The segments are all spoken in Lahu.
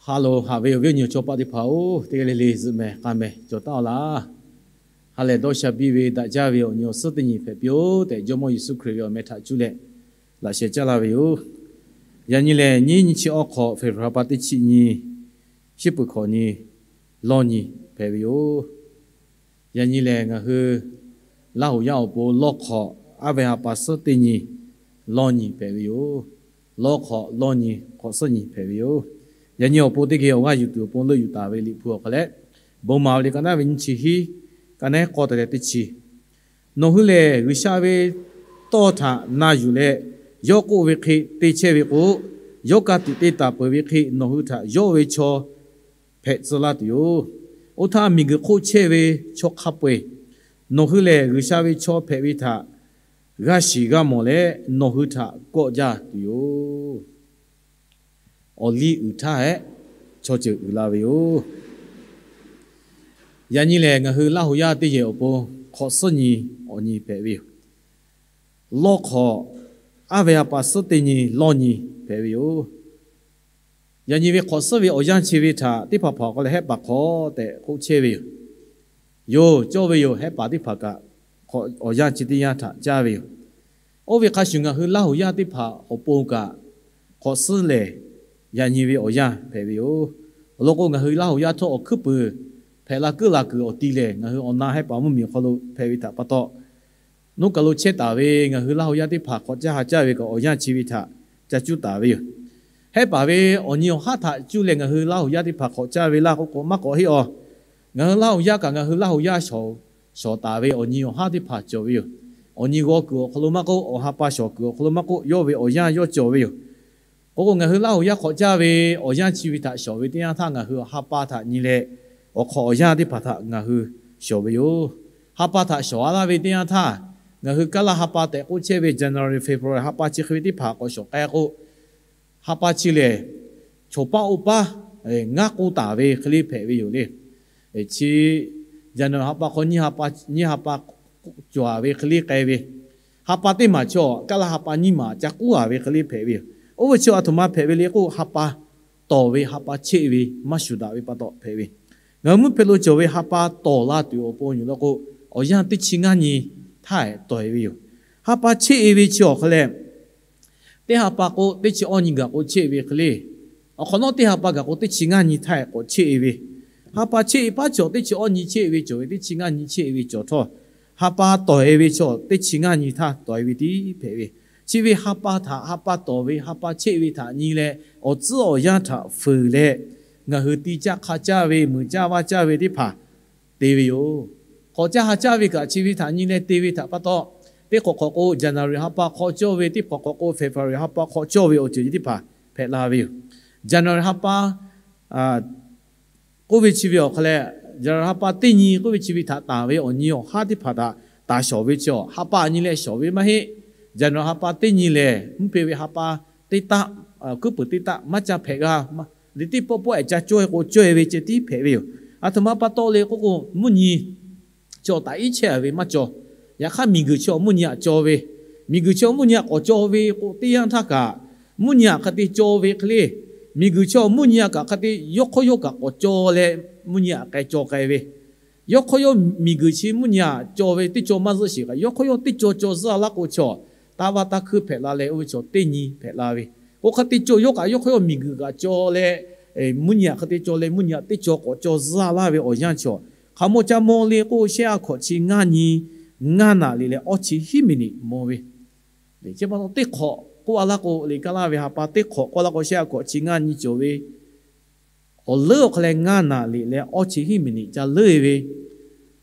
Ha loˬ haꞈ ve awˬ viˉ awˬ nyi awˬ chawˇ paˆ teˇ hpaˍ-oˬ, teˇ g'aˇ le le zuhꞈ mehˍ k'a mehˍ cawˬ taˉ-aw laˇ. Ha lehˬ dawˇ sha biˇ ve daꞈ jaˇ ve awˬ nyi awˬ suhˉ teˇ nyi hpehꞈ piˇ-oˆ tehꞈ, Jawˇmawˇ Yeˍsuˆ Hkriꞈ ve awˬ meh htaꞈ cuˇ leh laꞈ sheh caˇ laˇ ve yoˬ. Yaꞈ nyi lehˬ, nyiˇ nyi chi awˬ hk'awꞈ February ha pa teˇ chi nyi, shiˉ peuˬ hkawꞈ nyi, lawˇ nyi hpehꞈ ve yoˬ. Yaꞈ nyi lehˬ, ngaˬ hui Laˇ huˍ yaˇ awˬ pon lawˇ hk'awꞈ aˉ ve ha pa suhˉ teˇ nyi, lawˇ nyi hpehꞈ ve yoˬ. Lawˇ hk'awꞈ lawˇ nyi hk'awꞈ suhˉ nyi hpehꞈ ve yoˬ. Yaꞈ nyi awˬ pon teˇ geh awˬ g'aˇ yuˬ tuˬ awˬ pon leuˆ yuˬ taˍ ve Liꞈ hpu awˬ hk'aw leh, Bon maˍ ve liꞈ ka naˉ ve nyiˇ chi hiˉ, ka naˉ k'awˇ te leh teˇ chi, nawˬ hui lehˬ G'uiˬsha ve tawˇ htaꞈ na yuˬ leh, yawˇ k'oˆ ve hk'e te chehˇ ve k'o, yawˇ ka tiꞈ te taˍ peuˬ ve hk'e nawˬ hui htaꞈ yawˇ ve chaw hpehꞈ tcuh laˇ tuˬ yoˬ. Oˇ htaˇ, miˬguiˬ hk'oˆ chehˇ ve chaw hk'a peu-eˬ nawˬ hui lehˬ G'uiˬsha ve chaw hpehꞈ ve htaꞈ g'a shiˍ g'a mawˬ leh, nawˬ hui htaꞈ kawˆ jaˇ tuˬ yoˬ. Awˬ liˇ uiˍ htaˇ hehꞈ, chaw ceuˬ uiˍ la ve yoˬ. Yaꞈ nyi lehˬ, ngaˬ hui Laˇ huˍ yaˇ teˇ yehˬ awˬ pon hk'awꞈ suhˉ nyi awˬ nyi hpehꞈ ve yoˬ. Lawˇ hk'awꞈ aˉ ve ha pa suhˉ teˇ nyi, lawˇ nyi hpehꞈ ve yoˬ. Yaꞈ nyi ve hk'awꞈ suhˉ ve awˬ yanˇ chi ve htaꞈ teˇ hpaˍ hpaˍ awˬ hk'aw leh Hehˆ paˍ hk'aw tehꞈ k'oˆ chehˇ ve yoˬ. Yoˬ, cawˇ ve yoˬ. Hehˆ paˍ teˇ hpaˍ kaꞈ awˬ yanˇ chi teˇ yanˇ htaꞈ caˇ ve yoˬ. Oˇ ve hk'a shuˍ, ngaˬ hui Laˇ huˍ yaˇ teˇ hpaˍ awˬ pon kaꞈ hk'awꞈ suhˉ lehˬ, yaꞈ nyi ve awˬ yanˇ hpehꞈ ve yoˬ. Awˬ lawn k'o, ngaˬ hui Laˇ huˍ yaˇ htawˇ awˬ hkuiˉ puiˍ hpehꞈ la kuiˉ la kuiˬ awˬ ti lehˬ, ngaˬ hui awˬ na Hehˆ paˍ mvuhˇmiˬ awˬ hk'aw lo hpehꞈ ve htaꞈ pa taw, nuˇ kaˬ lo chehˇ taˍ ve ngaˬ hui Laˇ huˍ yaˇ teˇ hpaˍ hk'awꞈ caˇ ha caˇ ve kaꞈ awˬ yanˇ chi ve htaꞈ ca cuˇ taˍ ve yoˬ. Hehˆ paˍ ve awˬ nyi awˬ haˉ htaꞈ cuˇ leh ngaˬ hui Laˇ huˍ yaˇ teˇ hpaˍ hk'awꞈ caˇ ve laˇ k'o, k'o maˇ k'awꞈ heˆ-aˬ. Ngaˬ hui Laˇ huˍ yaˇ kaꞈ ngaˬ hui Laˇ huˍ yaˇ shawˍ, shawˍ taˍ ve awˬ nyi awˬ haˉ teˇ hpaˍ cawˬ ve yoˬ. Awˬ nyi g'aw kuiˬ awˬ hk'aw lo maˇ k'oˆ, awˬ ha pa shawˍ kuiˬ awˬ hk'aw lo maˇ k'oˆ, yawˇ ve awˬ yanˇ yawˇ cawˬ ve yoˬ. K'o k'o, ngaˬ hui Laˇ huˍ yaˇ hk'awꞈ caˇ ve awˬ yanˇ chi ve htaꞈ shawˍ ve teˇ yanˇ htaˇ, ngaˬ hui ha pa htaꞈ nyi leh, awˬ hk'awꞈ awˬ yanˇ teˇ hpaˍ htaꞈ ngaˬ hui shawˍ ve yoˬ. Ha pa htaꞈ shawˍ-a laˇ ve teˇ yanˇ htaˇ, ngaˬ hui Kaˇlaˇ ha pa tehꞈ k'oˆ chehˇ ve January, February ha pa chi hk'e ve teˇ hpaˍ k'awꞈ shawˍ k'ai k'o, ha pa chi lehˬ, choˬ paˇ oˇ paˇ ngaˇ k'oˆ taˍ ve hk'e le hpehꞈ ve yoˬ le. Chi January ha pa hk'aw nyiˇ ha pa, nyiˇ ha pa cawˬ-a ve hk'e le k'ai ve, ha pa teˇ maˬ chaw Kaˇlaˇ ha pa nyiˇ maˬ ca k'uˉ-a ve hk'e le hpehꞈ ve yoˬ. Oˇ ve chi aˬ htoꞈ ma hpehꞈ ve le k'o, ha pa tawˍ ve, ha pa cheˆ ve maˇ shuˍ daꞈ ve pa taw hpehꞈ ve. Ngaˬ hui mvuhˇ hpe lo cawˬ ve ha pa tawˍ la tuˬ awˬ pon yoˬ law k'o, awˬ yanˇ teˇ chi ngaˇ nyi htaˇ-ehˍ tawˍ-e ve yoˬ. Ha pa cheˆ-e ve chi awˬ hk'aw leh, teˇ ha pa k'o teˇ chi awˇ nyi gaˬ k'o cheˆ ve hk'e le, awˬ hk'awꞈ nawˉ teˇ ha pa gaˬ k'o teˇ chi ngaˇ nyi htaˇ-ehˍ k'awꞈ cheˆ-e ve. Ha pa cheˆ-e paˉ chaw teˇ chi awˇ nyi cheˆ ve cawˬ ve, teˇ chi ngaˇ nyi cheˆ ve cawˬ htawˇ, ha pa tawˍ-e ve chaw teˇ chi ngaˇ nyi htaˇ tawˍ-e ve tiˉ hpehꞈ ve. Chi ve ha pa htaꞈ, ha pa tawˍ ve, ha pa cheˆ ve htaꞈ nyi leh, awˬ tcuhˉ awˬ yanˇ htaꞈ fuiˍ leh, ngaˬ hui ti caˇ hk'a caˇ ve, muiˬ caˇ vaˇ caˇ ve teˇ hpaˍ te ve yoˬ. K'awꞈ caˇ ha caˇ ve kaꞈ chi ve htaꞈ nyi leh te ve htaꞈ pa taw, teˇ hk'awꞈ hk'awꞈ k'o January ha pa hk'aw cawˇ ve, teˇ hk'awꞈ hk'awꞈ k'o February ha pa hk'aw cawˇ ve awˬ ceuˬ teˇ hpaˍ hpehꞈ la ve yoˬ. January ha pa k'oˆ ve chi ve awˬ hk'aw leh, January ha pa teˇ nyi k'oˆ ve chi ve htaꞈ taˍ ve awˬ nyi awˬ haˉ teˇ hpaˍ htaꞈ taˍ shawˍ ve chi, ha pa nyi leh shawˍ ve maˇ heˆ. January ha pa teˇ nyi lehˬ, mvuhˇ hpe ve ha pa teˇ taˆ, hkuiˉ puiˍ teˇ taˆ maˇ ca hpehꞈ g'a, liꞈ teˇ pawˆ pawˆ-ehˍ ca cawˇ-e k'o cawˇ-e ve ceh tiˉ hpehꞈ ve yoˬ. Aˬ htoꞈ ma pa taw le k'oˆ k'o, mvuhˇ nyi chaw taꞈ iˉ chehˇ-a ve maˇ cawˬ. Yaꞈ hk'aˇ, miˬguiˬ chi awˬ mvuhˇ nyi htaꞈ cawˬ ve, miˬguiˬ chi awˬ mvuhˇ nyi htaꞈ k'awꞈ cawˬ ve k'o, teˇ yanˇ htaˇ kaꞈ mvuhˇ nyi htaꞈ hk'a te cawˬ ve hk'e le, miˬguiˬ chi awˬ mvuhˇ nyi htaꞈ kaꞈ hk'a te yawˇ hk'awˇ yawˇ kaꞈ k'awꞈ cawˬ leh, mvuhˇ nyi htaꞈ k'ai cawˬ k'ai ve, yawˇ hk'awˇ yawˇ miˬguiˬ chi mvuhˇ nyi htaꞈ cawˬ ve teˇ cawˇ maˇ zuhˆ sheˍ kaꞈ, yawˇ hk'awˇ yawˇ teˇ cawˇ cawˇ zuhˆ-a laˇ k'o chaw, taˇ vaˇ taˇ hkuiˇ hpehꞈ la leh, oˇ ve chaw teˇ nyi hpehꞈ la ve. K'o hk'a te cawˬ yawˇ kaꞈ yawˇ hk'awˇ yawˇ miˬguiˬ kaꞈ cawˬ leh, mvuhˇ nyi htaꞈ hk'a te cawˬ leh, mvuhˇ nyi htaꞈ teˇ cawˇ k'awꞈ cawˬ zuhˆ-a laˇ ve awˬ yanˇ chaw, hk'aˬ mawˇ ca mawˇ le k'o, shehˆ ha hkawꞈ chi ngaˇ nyi, ngaˇ naꞈ liꞈ leh awˇ chi hiˉ miˬniꞈ mawˇ ve. Chi pa taw teˇ hk'awꞈ k'oˆ-a laˇ k'o, liꞈ kaˇ laˇ ve ha pa teˇ hk'awꞈ k'oˆ-a laˇ k'o, shehˆ ha hkawꞈ chi ngaˇ nyi cawˬ ve awˬ leuˉ awˬ hk'aw leh ngaˇ naꞈ liꞈ leh awˇ chi hiˉ miˬniꞈ ca leuˉ-e ve.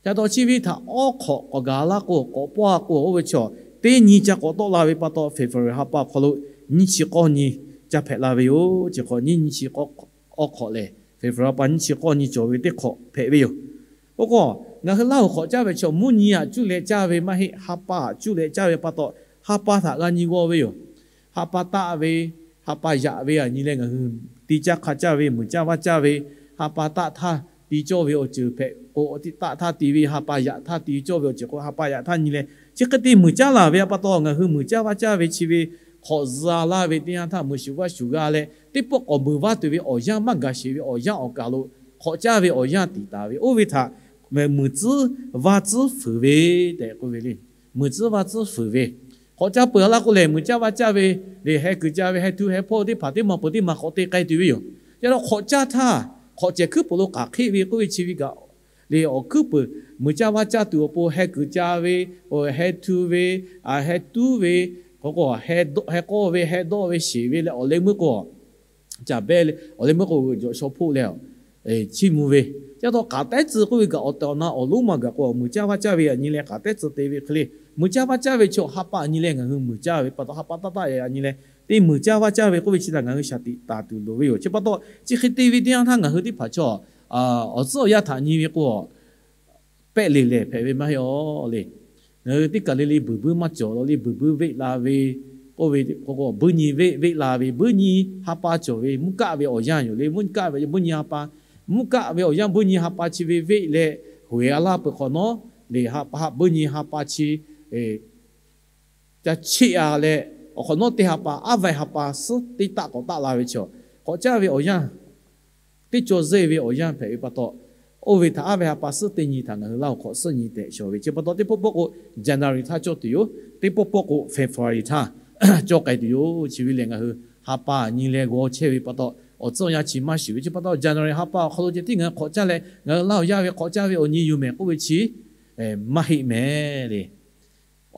Ca taw chi ve htaꞈ awˉ hk'awꞈ k'awꞈ gaˬ laˇ k'o, k'awꞈ pawˇ-a k'o, oˇ ve chaw teˇ nyi ca k'awꞈ tawˆ la ve pa taw, February ha pa awˬ hk'aw lo nyiˇ chi k'awˇ nyi ca hpehꞈ la ve yoˬ. Chi hk'awꞈ nyiˇ nyiˇ chi k'awˇ, awˉ hk'awꞈ lehˬ, February ha pa nyiˇ chi k'awˇ nyi cawˬ ve teˇ hk'awꞈ hpehꞈ ve yoˬ. Oˇ k'o, ngaˬ hui Laˇ huˍ hk'awꞈ caˇ ve chaw mvuhˇ nyi htaꞈ cuˇ leh caˇ ve maˇ heˆ, ha pa htaꞈ cuˇ leh caˇ ve pa taw, ha pa htaꞈ g'a nyi g'aw ve yoˬ. Ha pa taˆ ve, ha pa yaꞈ ve htaꞈ nyi leh ngaˬ hui ti caˇ hk'a caˇ ve, muiˬ caˇ vaˇ caˇ ve, ha pa taˆ htaˇ ti cawˇ ve awˬ ceuˬ hpehꞈ k'o, taˆ htaˇ ti ve, ha pa yaꞈ htaˇ ti cawˇ ve awˬ ceuˬ k'o, ha pa yaꞈ htaˇ nyi leh chi hk'e te muiˬ caˇ laˬ ve pa taw, ngaˬ hui muiˬ caˇ vaˇ caˇ ve chi ve hk'awꞈ zuh-a laˇ ve teˇ yanˇ htaˇ, muiˬ shuˍ vaˇ shuˍ g'a leh teˇ pawˆ k'awꞈ muiˬ vaˇ tuˬ ve awˬ yanˇ maˇ gaˬ sheˍ ve awˬ yanˇ awˬ kaˬ lo hk'awꞈ caˇ ve awˬ yanˇ tiˍ taˍ ve. Oˇ ve htaꞈ muiˬ tcuhˉ vaˇ tcuhˉ fuiˍ ve tehꞈ k'oˆ ve le. Muiˬ tcuhˉ vaˇ tcuhˉ fuiˍ ve, hk'awꞈ caˇ peuˬ laˇ k'oˆ lehˬ, muiˬ caˇ vaˇ caˇ ve le, heh kuiˬ ca ve, heh htu heh hpawˇ teˇ hpaˍ teˇ maˬ peuˬ teˇ maˬ k'awꞈ te k'ai tuˬ ve yoˬ. Yaꞈ hk'aˇ hk'awꞈ caˇ htaˇ, hk'awꞈ cehˬ hkuiˉ puiˍ lo k'aˬ hk'eˆ ve k'oˆ ve chi ve kaꞈ le, awˬ hkuiˉ puiˍ muiˬ caˇ vaˇ caˇ tuˬ awˬ pon heh kuiˬ ca ve, heh htu ve, heh tuˉ ve, k'o k'o heh k'awˇ ve, heh dawˆ ve, sheˍ ve leh awˬ leh meuˇ k'o caˍ behˇ le, awˬ leh meuˇ k'o g'euꞈ jawꞈ shaw hpoˆ leh chiˇ mvuh ve. Chi pa taw k'aꞈ tehˉ tcuh k'oˆ ve kaꞈ awˬ tehˬ awˬ na awˬ lonˉ maˇ gaˬ k'o, muiˬ caˇ vaˇ caˇ ve aꞈ nyi leh k'aꞈ tehˉ tcuh te ve hk'e le, muiˬ caˇ vaˇ caˇ ve chaw ha pa aꞈ nyi leh ngaˬ hui muiˬ caˇ ve pa taw, ha pa taˇ taˇ yaꞈ nyi leh teˇ muiˬ caˇ vaˇ caˇ ve k'oˆ ve chi htaꞈ ngaˬ hui shaˍ tiꞈ taˍ tuˬ loˍ ve yoˬ. Chi pa taw chi hk'e te ve teˇ yanˇ htaˇ ngaˬ hui teˇ hpaˍ chaw awˬ tcuhˉ awˬ yanˇ htaꞈ nyi ve k'o, pehˆ le lehˬ hpehꞈ ve maˇ heˆ aw le. Ngaˬ hui teˇ kaˬ le le buiˬ buiˬ maˇ cawˬ la le, buiˬ buiˬ veˆ la ve, k'oˆ ve k'o k'o buiˇ nyi veˆ veˆ la ve, buiˇ nyi ha pa cawˬ ve, mvuhˇ kaˆ ve awˬ yanˇ yoˬ le. Mvuhˇ kaˆ ve buiˇ nyi ha pa, mvuhˇ kaˆ ve awˬ yanˇ buiˇ nyi ha pa chi ve veˆ leh, hoꞈ e a laˇ peuˬ hk'awꞈ nawˉ le, ha pa buiˇ nyi ha pa chi ca cheˆ a leh, awˬ hk'awꞈ nawˉ teˇ ha pa, aˉ vaiˇ ha pa suhˉ teˇ taˆ k'awꞈ taˆ la ve chaw, hk'awꞈ caˇ ve awˬ yanˇ teˇ caw zeˇ ve awˬ yanˇ hpehꞈ ve pa taw, oˇ ve htaꞈ aˉ vaiˇ ha pa suhˉ teˇ nyi htaꞈ ngaˬ hui Laˇ huˍ hk'awꞈ suhˉ nyi tehꞈ shawˍ ve. Chi pa taw teˇ pawˆ pawˆ k'o January htaˇ cawˇ tuˬ yoˬ. Teˇ pawˆ pawˆ k'o February htaˇ cawˇ k'ai tuˬ yoˬ. Chi ve lehˬ ngaˬ hui ha pa nyi leh g'aw chehˇ ve pa taw, awˬ tcuhˉ awˬ yanˇ chi maˇ shuˍ ve. Chi pa taw January ha pa awˬ hk'aw lo ceh tiˉ ngaˬ hui hk'awꞈ caˇ leh ngaˬ hui Laˇ huˍ yaˇ ve hk'awꞈ caˇ ve awˬ nyi yuˬ mehˍ k'oˆ ve chi maˇ heˆ mehˍ le.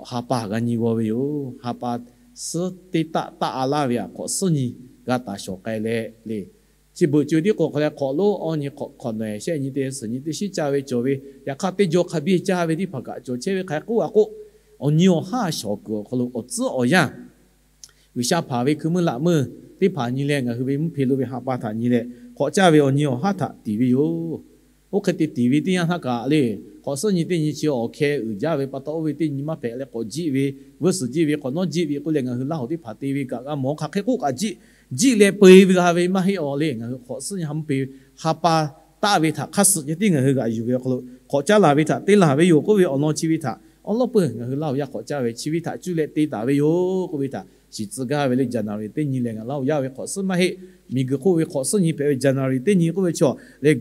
Ha pa g'a nyi g'aw ve yoˬ. Ha pa suhˉ teˇ taˆ taˆ a laˇ ve htaꞈ hk'awꞈ suhˉ nyi g'a taˍ shawˍ k'ai leh le. Chi beuꞈ co tiˉ k'o hk'a leh hk'awꞈ lonˉ awˇ nyi hk'awꞈ hk'awꞈ nawehˬ shehˆ nyi te suhˍ nyi teˇ shiˉ caˇ ve cawˬ ve, yaꞈ hk'aˇ teˇ jaw hk'a biˇ caˇ ve teˇ hpaˍ kaꞈ cawˬ chehˇ ve hk'a k'oˆ a k'o, awˬ nyi awˬ haˉ shawˍ kuiˬ awˬ hk'aw lo awˬ tcuhˉ awˬ yanˇ G'uiˬsha hpanˍ ve hkui meuˇ laꞈ meuˇ teˇ hpaˍ nyi leh ngaˬ hui ve mvuhˇ hpe lo ve ha pa htaꞈ nyi leh hk'awꞈ caˇ ve awˬ nyi awˬ haˉ htaꞈ tiˍ ve yoˬ. Oˇ hk'e te tiˍ ve teˇ yanˇ htaˇ kaꞈ le, hk'awꞈ suhˉ nyi teˇ nyi chi awˬ hkeh uiˍ jaˇ ve pa taw, oˇ ve teˇ nyi maˇ hpehꞈ leh k'awꞈ jiˆ ve, vuiˇ suhˍ jiˆ ve, hk'awꞈ nawˉ jiˆ ve k'oˆ leh ngaˬ hui Laˇ huˍ teˇ hpaˍ te ve kaꞈ g'a mawˬ hk'aˬ hk'e k'oˆ kaꞈ jiˆ, jiˆ leh peu eˬ ve g'a ve maˇ heˆ aw le. Ngaˬ hui hk'awꞈ suhˉ nyi ha mvuhˇ hpe ha pa taˆ ve htaꞈ hk'aˇ suh ceh tiˉ ngaˬ hui g'aꞈ yuˬ ve awˬ hk'aw lo hk'awꞈ caˇ laˬ ve htaꞈ te laˬ ve yoˬ k'oˆ ve awˬ lawn chi ve htaꞈ awˉ lawˉ peuˬ ngaˬ hui Laˇ huˍ yaˇ hk'awꞈ caˇ ve chi ve htaꞈ cuˇ leh te taˍ ve yoˬ k'oˆ ve htaꞈ shiˍ tcuh gaˇ ve le. January teˇ nyi lehˬ ngaˬ Laˇ huˍ yaˇ ve hk'awꞈ suhˉ maˇ heˆ. Miˬguiˬ hk'oˆ ve hk'awꞈ suhˉ nyi hpehꞈ ve January teˇ nyi k'oˆ ve chaw le,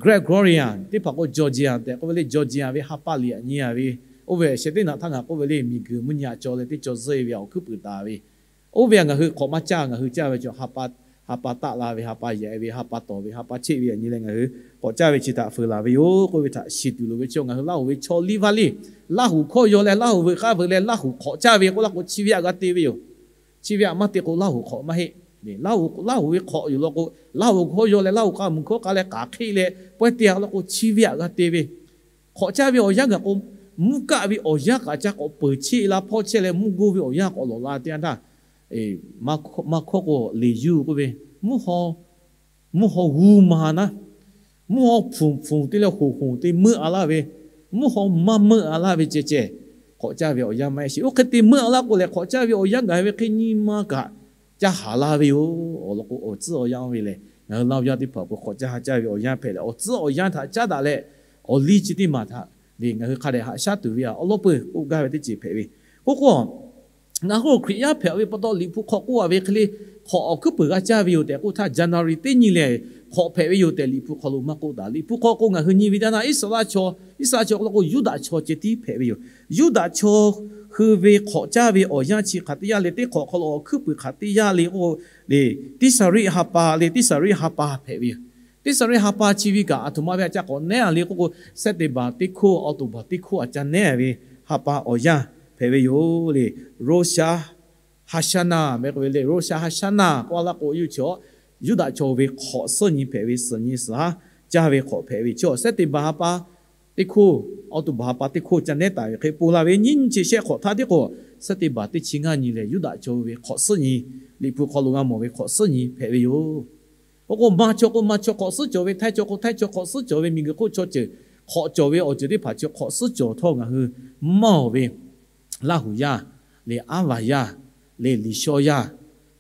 Gregorian teˇ hpaˍ k'o Georgian tehꞈ k'oˆ ve le. Georgian ve ha pa liꞈ aꞈ nyi a ve, oˇ ve sheh teˇ naꞈ htaˇ ngaˬ k'oˆ ve le, miˬguiˬ mvuhˇ nyi aꞈ caw leh teˇ caw zuhˇ e ve awˬ hkuiˉ puiˍ taˍ ve, oˇ ve ngaˬ hui hk'awꞈ maˇ caˇ. Ngaˬ hui caˇ ve chaw ha pa, ha pa taˆ la ve, ha pa yaꞈ ve, ha pa tawˍ ve, ha pa cheˆ ve aꞈ nyi leh ngaˬ hui k'awꞈ caˇ ve chi htaꞈ fuiˍ laˬ ve yoˬ k'oˆ ve htaꞈ shiˍ tuˬ loˍ ve chaw ngaˬ hui Laˇ huˍ ve chaw liˇ vaˇ liˇ, Laˇ huˍ hkawˇ yaw leh Laˇ huˍ veuꞈ k'aˇ veuꞈ leh Laˇ huˍ hk'awꞈ caˇ ve k'oˆ laˇ k'o chi ve aꞈ g'a te ve yoˬ. Chi ve aꞈ maˇ te k'o Laˇ huˍ hk'awꞈ maˇ heˆ. Laˇ huˍ, Laˇ huˍ ve hk'awꞈ yoˬ law k'o, Laˇ huˍ hkawˇ yaw leh Laˇ huˍ k'a mvuhˬ hkawˇ k'a leh k'aˬ hk'e leh pawehˇ te a law k'o chi ve aꞈ g'a te ve. Hk'awꞈ caˇ ve awˬ yanˇ gaˬ k'o, mvuhˇ kaˆ ve awˬ yanˇ kaꞈ ca k'awꞈ peuˬ cheˆ la hpawˇ chehˇ leh mvuhˇ goˇ ve awˬ yanˇ k'awꞈ lawˬ la teˇ yanˇ htaˇ, maˇ hkawˇ k'o leˬ yuˇ k'oˆ ve, mvuhˇ haw g'uˇ ma naˉ, mvuhˇ haw hpfuhˍ hpfuhˍ te leh hoꞈ hoꞈ te meuˆ a laˇ ve, mvuhˇ haw maˇ meuˆ a laˇ ve ceh ceh, hk'awꞈ caˇ ve awˬ yanˇ maˇ heˆ sheˍ. Oˇ hk'e te meuˆ a laˇ k'o lehˬ, hk'awꞈ caˇ ve awˬ yanˇ gaˬ ve hk'e nyi ma kaꞈ caˇ haˍ laˇ ve yoˬ. Awˬ lawn k'o awˬ tcuhˉ awˬ yanˇ oˇ ve lehˬ, ngaˬ hui Laˇ huˍ yaˇ teˇ hpaˍ k'o hk'awꞈ caˇ ha caˇ ve awˬ yanˇ hpehꞈ leh, awˬ tcuhˉ awˬ yanˇ htaꞈ caˉ daꞈ leh, awˬ liˇ chi teˇ maˬ htaꞈ le ngaˬ hui hk'a dehꞈ haꞈ shaˉ tuˬ ve aꞈ awˉ lawˉ peuˬ k'oˆ gaˇ ve teˇ ceuˬ hpehꞈ ve. K'oˆ k'o, ngaˬ hui Hkriꞈ yaˇ hpehꞈ ve pa taw Liꞈ hpu hk'aw k'oˆ a ve hk'e le, hk'awꞈ awˬ hkuiˉ puiˍ g'a caˇ ve yoˬ tehꞈ k'oˆ htaˇ, January teˇ nyi lehˬ hk'awꞈ hpehꞈ ve yoˬ tehꞈ Liꞈ hpu hk'aw lo maˇ k'oˆ taˍ. Liꞈ hpu hk'aw k'o ngaˬ hui nyi ve teˇ yanˇ, Iˉsaˍreˍlaˆ chaw, Iˉsaˍreˍlaˆ chaw k'oˆ k'o Yuˇdaꞈ chaw ceh tiˉ hpehꞈ ve yoˬ. Yuˇdaꞈ chaw hui ve hk'awꞈ caˇ ve awˬ yanˇ chi hk'aˬ teˇ yanˇ leh teˇ hk'awꞈ hk'aw lo awˬ hkuiˉ puiˍ hk'aˬ teˇ yanˇ le k'oˆ k'o le, Tiˉsaˍriˆ ha pa le, Tiˉsaˍriˆ ha pa hpehꞈ ve yoˬ. Tiˉsaˍriˆ ha pa chi ve kaꞈ aˬ htoꞈ ma ve aꞈ ca k'awꞈ nehˉ a le k'oˆ k'o, September teˇ hkoˇ, October teˇ hkoˇ aꞈ ca nehˉ ve ha pa awˬ yanˇ hpehꞈ ve yoˬ le. Rosh Hashanah meh k'oˆ ve le, Rosh Hashanah k'oˆ a laˇ k'o, yuˇ chaw, Yuˇdaꞈ chaw ve hk'awꞈ suhˉ nyi hpehꞈ ve, suhˍ nyi suhˍ haˉ caˇ ve hk'awꞈ hpehꞈ ve chaw, September ha pa teˇ hkoˇ, October ha pa teˇ hkoˇ ca nehˉ taˍ ve hk'e pon la ve. Nyiˇ nyi chi shehˆ hk'awꞈ htaˇ tiˉ k'o, September teˇ chi ngaˇ nyi lehˬ Yuˇdaꞈ chaw ve hk'awꞈ suhˉ nyi, Liꞈ hpu hk'aw lo g'a mawˬ ve hk'awꞈ suhˉ nyi hpehꞈ ve yoˬ. K'oˆ k'o, ma chaw k'o ma chaw hk'awꞈ suhˉ cawˬ ve, htaiˇ chaw k'o htaiˇ chaw hk'awꞈ suhˉ cawˬ ve, miˬguiˬ hk'oˆ chaw ceuˬ hk'awꞈ cawˬ ve awˬ ceuˬ teˇ hpaˍ chi hk'awꞈ suhˉ cawˬ htawˇ ngaˬ hui maˇ awˬ ve Laˇ huˍ yaˇ le, aˉ vaˬ yaˇ le, Liꞈ shaw yaˇ,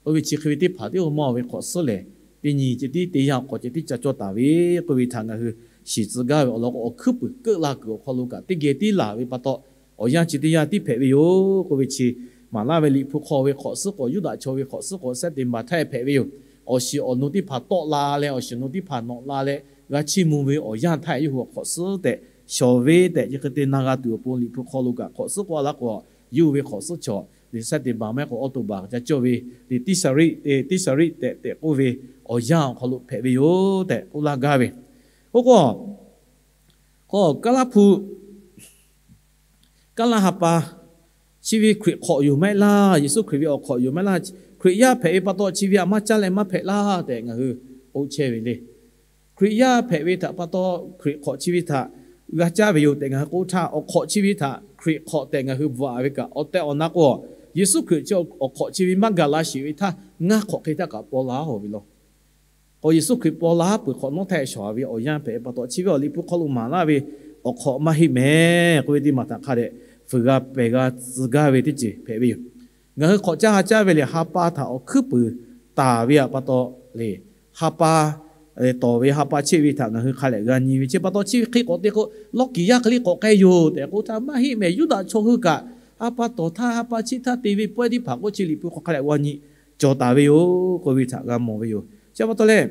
oˇ ve chi hk'e ve teˇ hpaˍ teˇ o maˇ awˬ ve hk'awꞈ suhˉ lehˬ, teˇ nyi ceh tiˉ teˇ yanˇ awˬ hk'awꞈ ceh tiˉ ca cawˇ taˍ ve k'oˆ ve htaꞈ ngaˬ hui shiˍ tcuh gaˇ ve awˬ lawn k'o, awˬ hkuiˉ puiˍ keuˆ la kuiˬ awˬ hk'aw lo kaꞈ teˇ geh tiˉ laˬ ve pa taw, awˬ yanˇ chi teˇ yanˇ tiˉ hpehꞈ ve yoˬ k'oˆ ve chi maˍ laˇ ve Liꞈ hpu hk'aw ve hk'awꞈ suhˉ k'awꞈ, Yuˇdaꞈ chaw ve hk'awꞈ suhˉ k'awꞈ, September htaˇ hpehꞈ ve yoˬ. Awˬ shiˍ awˬ nu teˇ hpaˍ tawˆ la leh, awˬ shiˍ awˬ nu teˇ hpaˍ nawꞈ la leh g'a chiˇ mvuh ve awˬ yanˇ htaˇ yawˇ hui awˬ hk'awꞈ suhˉ tehꞈ, shawˍ ve tehꞈ chi hk'e te na g'a tuˬ awˬ pon, Liꞈ hpu hk'aw lo kaꞈ hk'awꞈ suhˉ k'awꞈ laˇ k'o, yawˇ hui ve hk'awꞈ suhˉ chaw September maˇ heˆ k'o October ca cawˇ ve, Tiˇsaˍriˆ, Tiˇsaˍriˆ tehꞈ tehꞈ k'oˆ ve awˬ yanˇ awˬ hk'aw lo hpehꞈ ve yoˬ tehꞈ k'oˆ laˇ gaˇ ve. Oˇ k'o, k'o Kaˇ laˇ hpu, Kaˇ laˇ ha pa, chi ve Hkriꞈ hk'awꞈ yoˬ maˇ heˆ laˇ, Yeˍsuˆ Hkriꞈ ve awˬ hk'awꞈ yoˬ maˇ heˆ laˇ, Hkriꞈ yaˇ hpehꞈ ve pa taw chi ve htaꞈ maˇ caˇ leh maˇ hpehꞈ laˇ tehꞈ ngaˬ hui k'oˆ chehˇ ve le. Hkriꞈ yaˇ hpehꞈ ve htaꞈ pa taw, Hkriꞈ hk'awꞈ chi ve htaꞈ g'a caˇ ve yoˬ tehꞈ ngaˬ hui k'oˆ htaˇ, awˬ hk'awꞈ chi ve htaꞈ Hkriꞈ hk'awꞈ tehꞈ ngaˬ hui bvuhꞈ ve kaꞈ, awˬ tehˬ awˬ na k'o, Yeˍsuˆ Hkriꞈ chi awˬ hk'awꞈ chi ve maˇ gaˬ la sheˍ ve htaˇ, ngaˇ hk'awꞈ hk'e htaˇ kaꞈ paw la-oˬ ve law. K'o Yeˍsuˆ Hkriꞈ paw la peuˬ hk'awꞈ nawˉ htaˇ shawˍ ve awˬ yanˇ hpehꞈ pa taw, chi ve awˬ Liꞈ hpu hk'aw lo maˍ laˇ ve awˬ hk'awꞈ maˇ heˆ mehˍ k'oˆ ve teˇ maˬ htaꞈ hk'a dehꞈ fuiˍ g'a pehˬ g'a tcuh gaˇ ve teˇ ceuˬ hpehꞈ ve yoˬ. Ngaˬ hui hk'awꞈ caˇ ha caˇ ve lehˬ, ha pa htaꞈ awˬ hkuiˉ puiˍ taˍ ve htaꞈ pa taw le, ha pa tawˍ ve ha pa cheˆ ve htaꞈ ngaˬ hui hk'a lehꞈ g'a nyi ve. Chi pa taw chi ve hk'e k'awꞈ te k'o, lawˇ kiˍ yaˇ hk'e le k'awꞈ k'ai yoˬ tehꞈ k'oˆ htaˇ maˇ heˆ mehˍ. Yuˇdaꞈ chaw hui kaꞈ ha pa tawˍ htaˇ ha pa cheˆ htaˇ te ve pawehˇ teˇ hpaˍ k'oˆ chi Liꞈ hpu hk'aw hk'a lehꞈ g'a nyi cawˬ taˍ ve yoˬ k'oˆ ve htaꞈ g'a mawˬ ve yoˬ. Chi pa taw leh,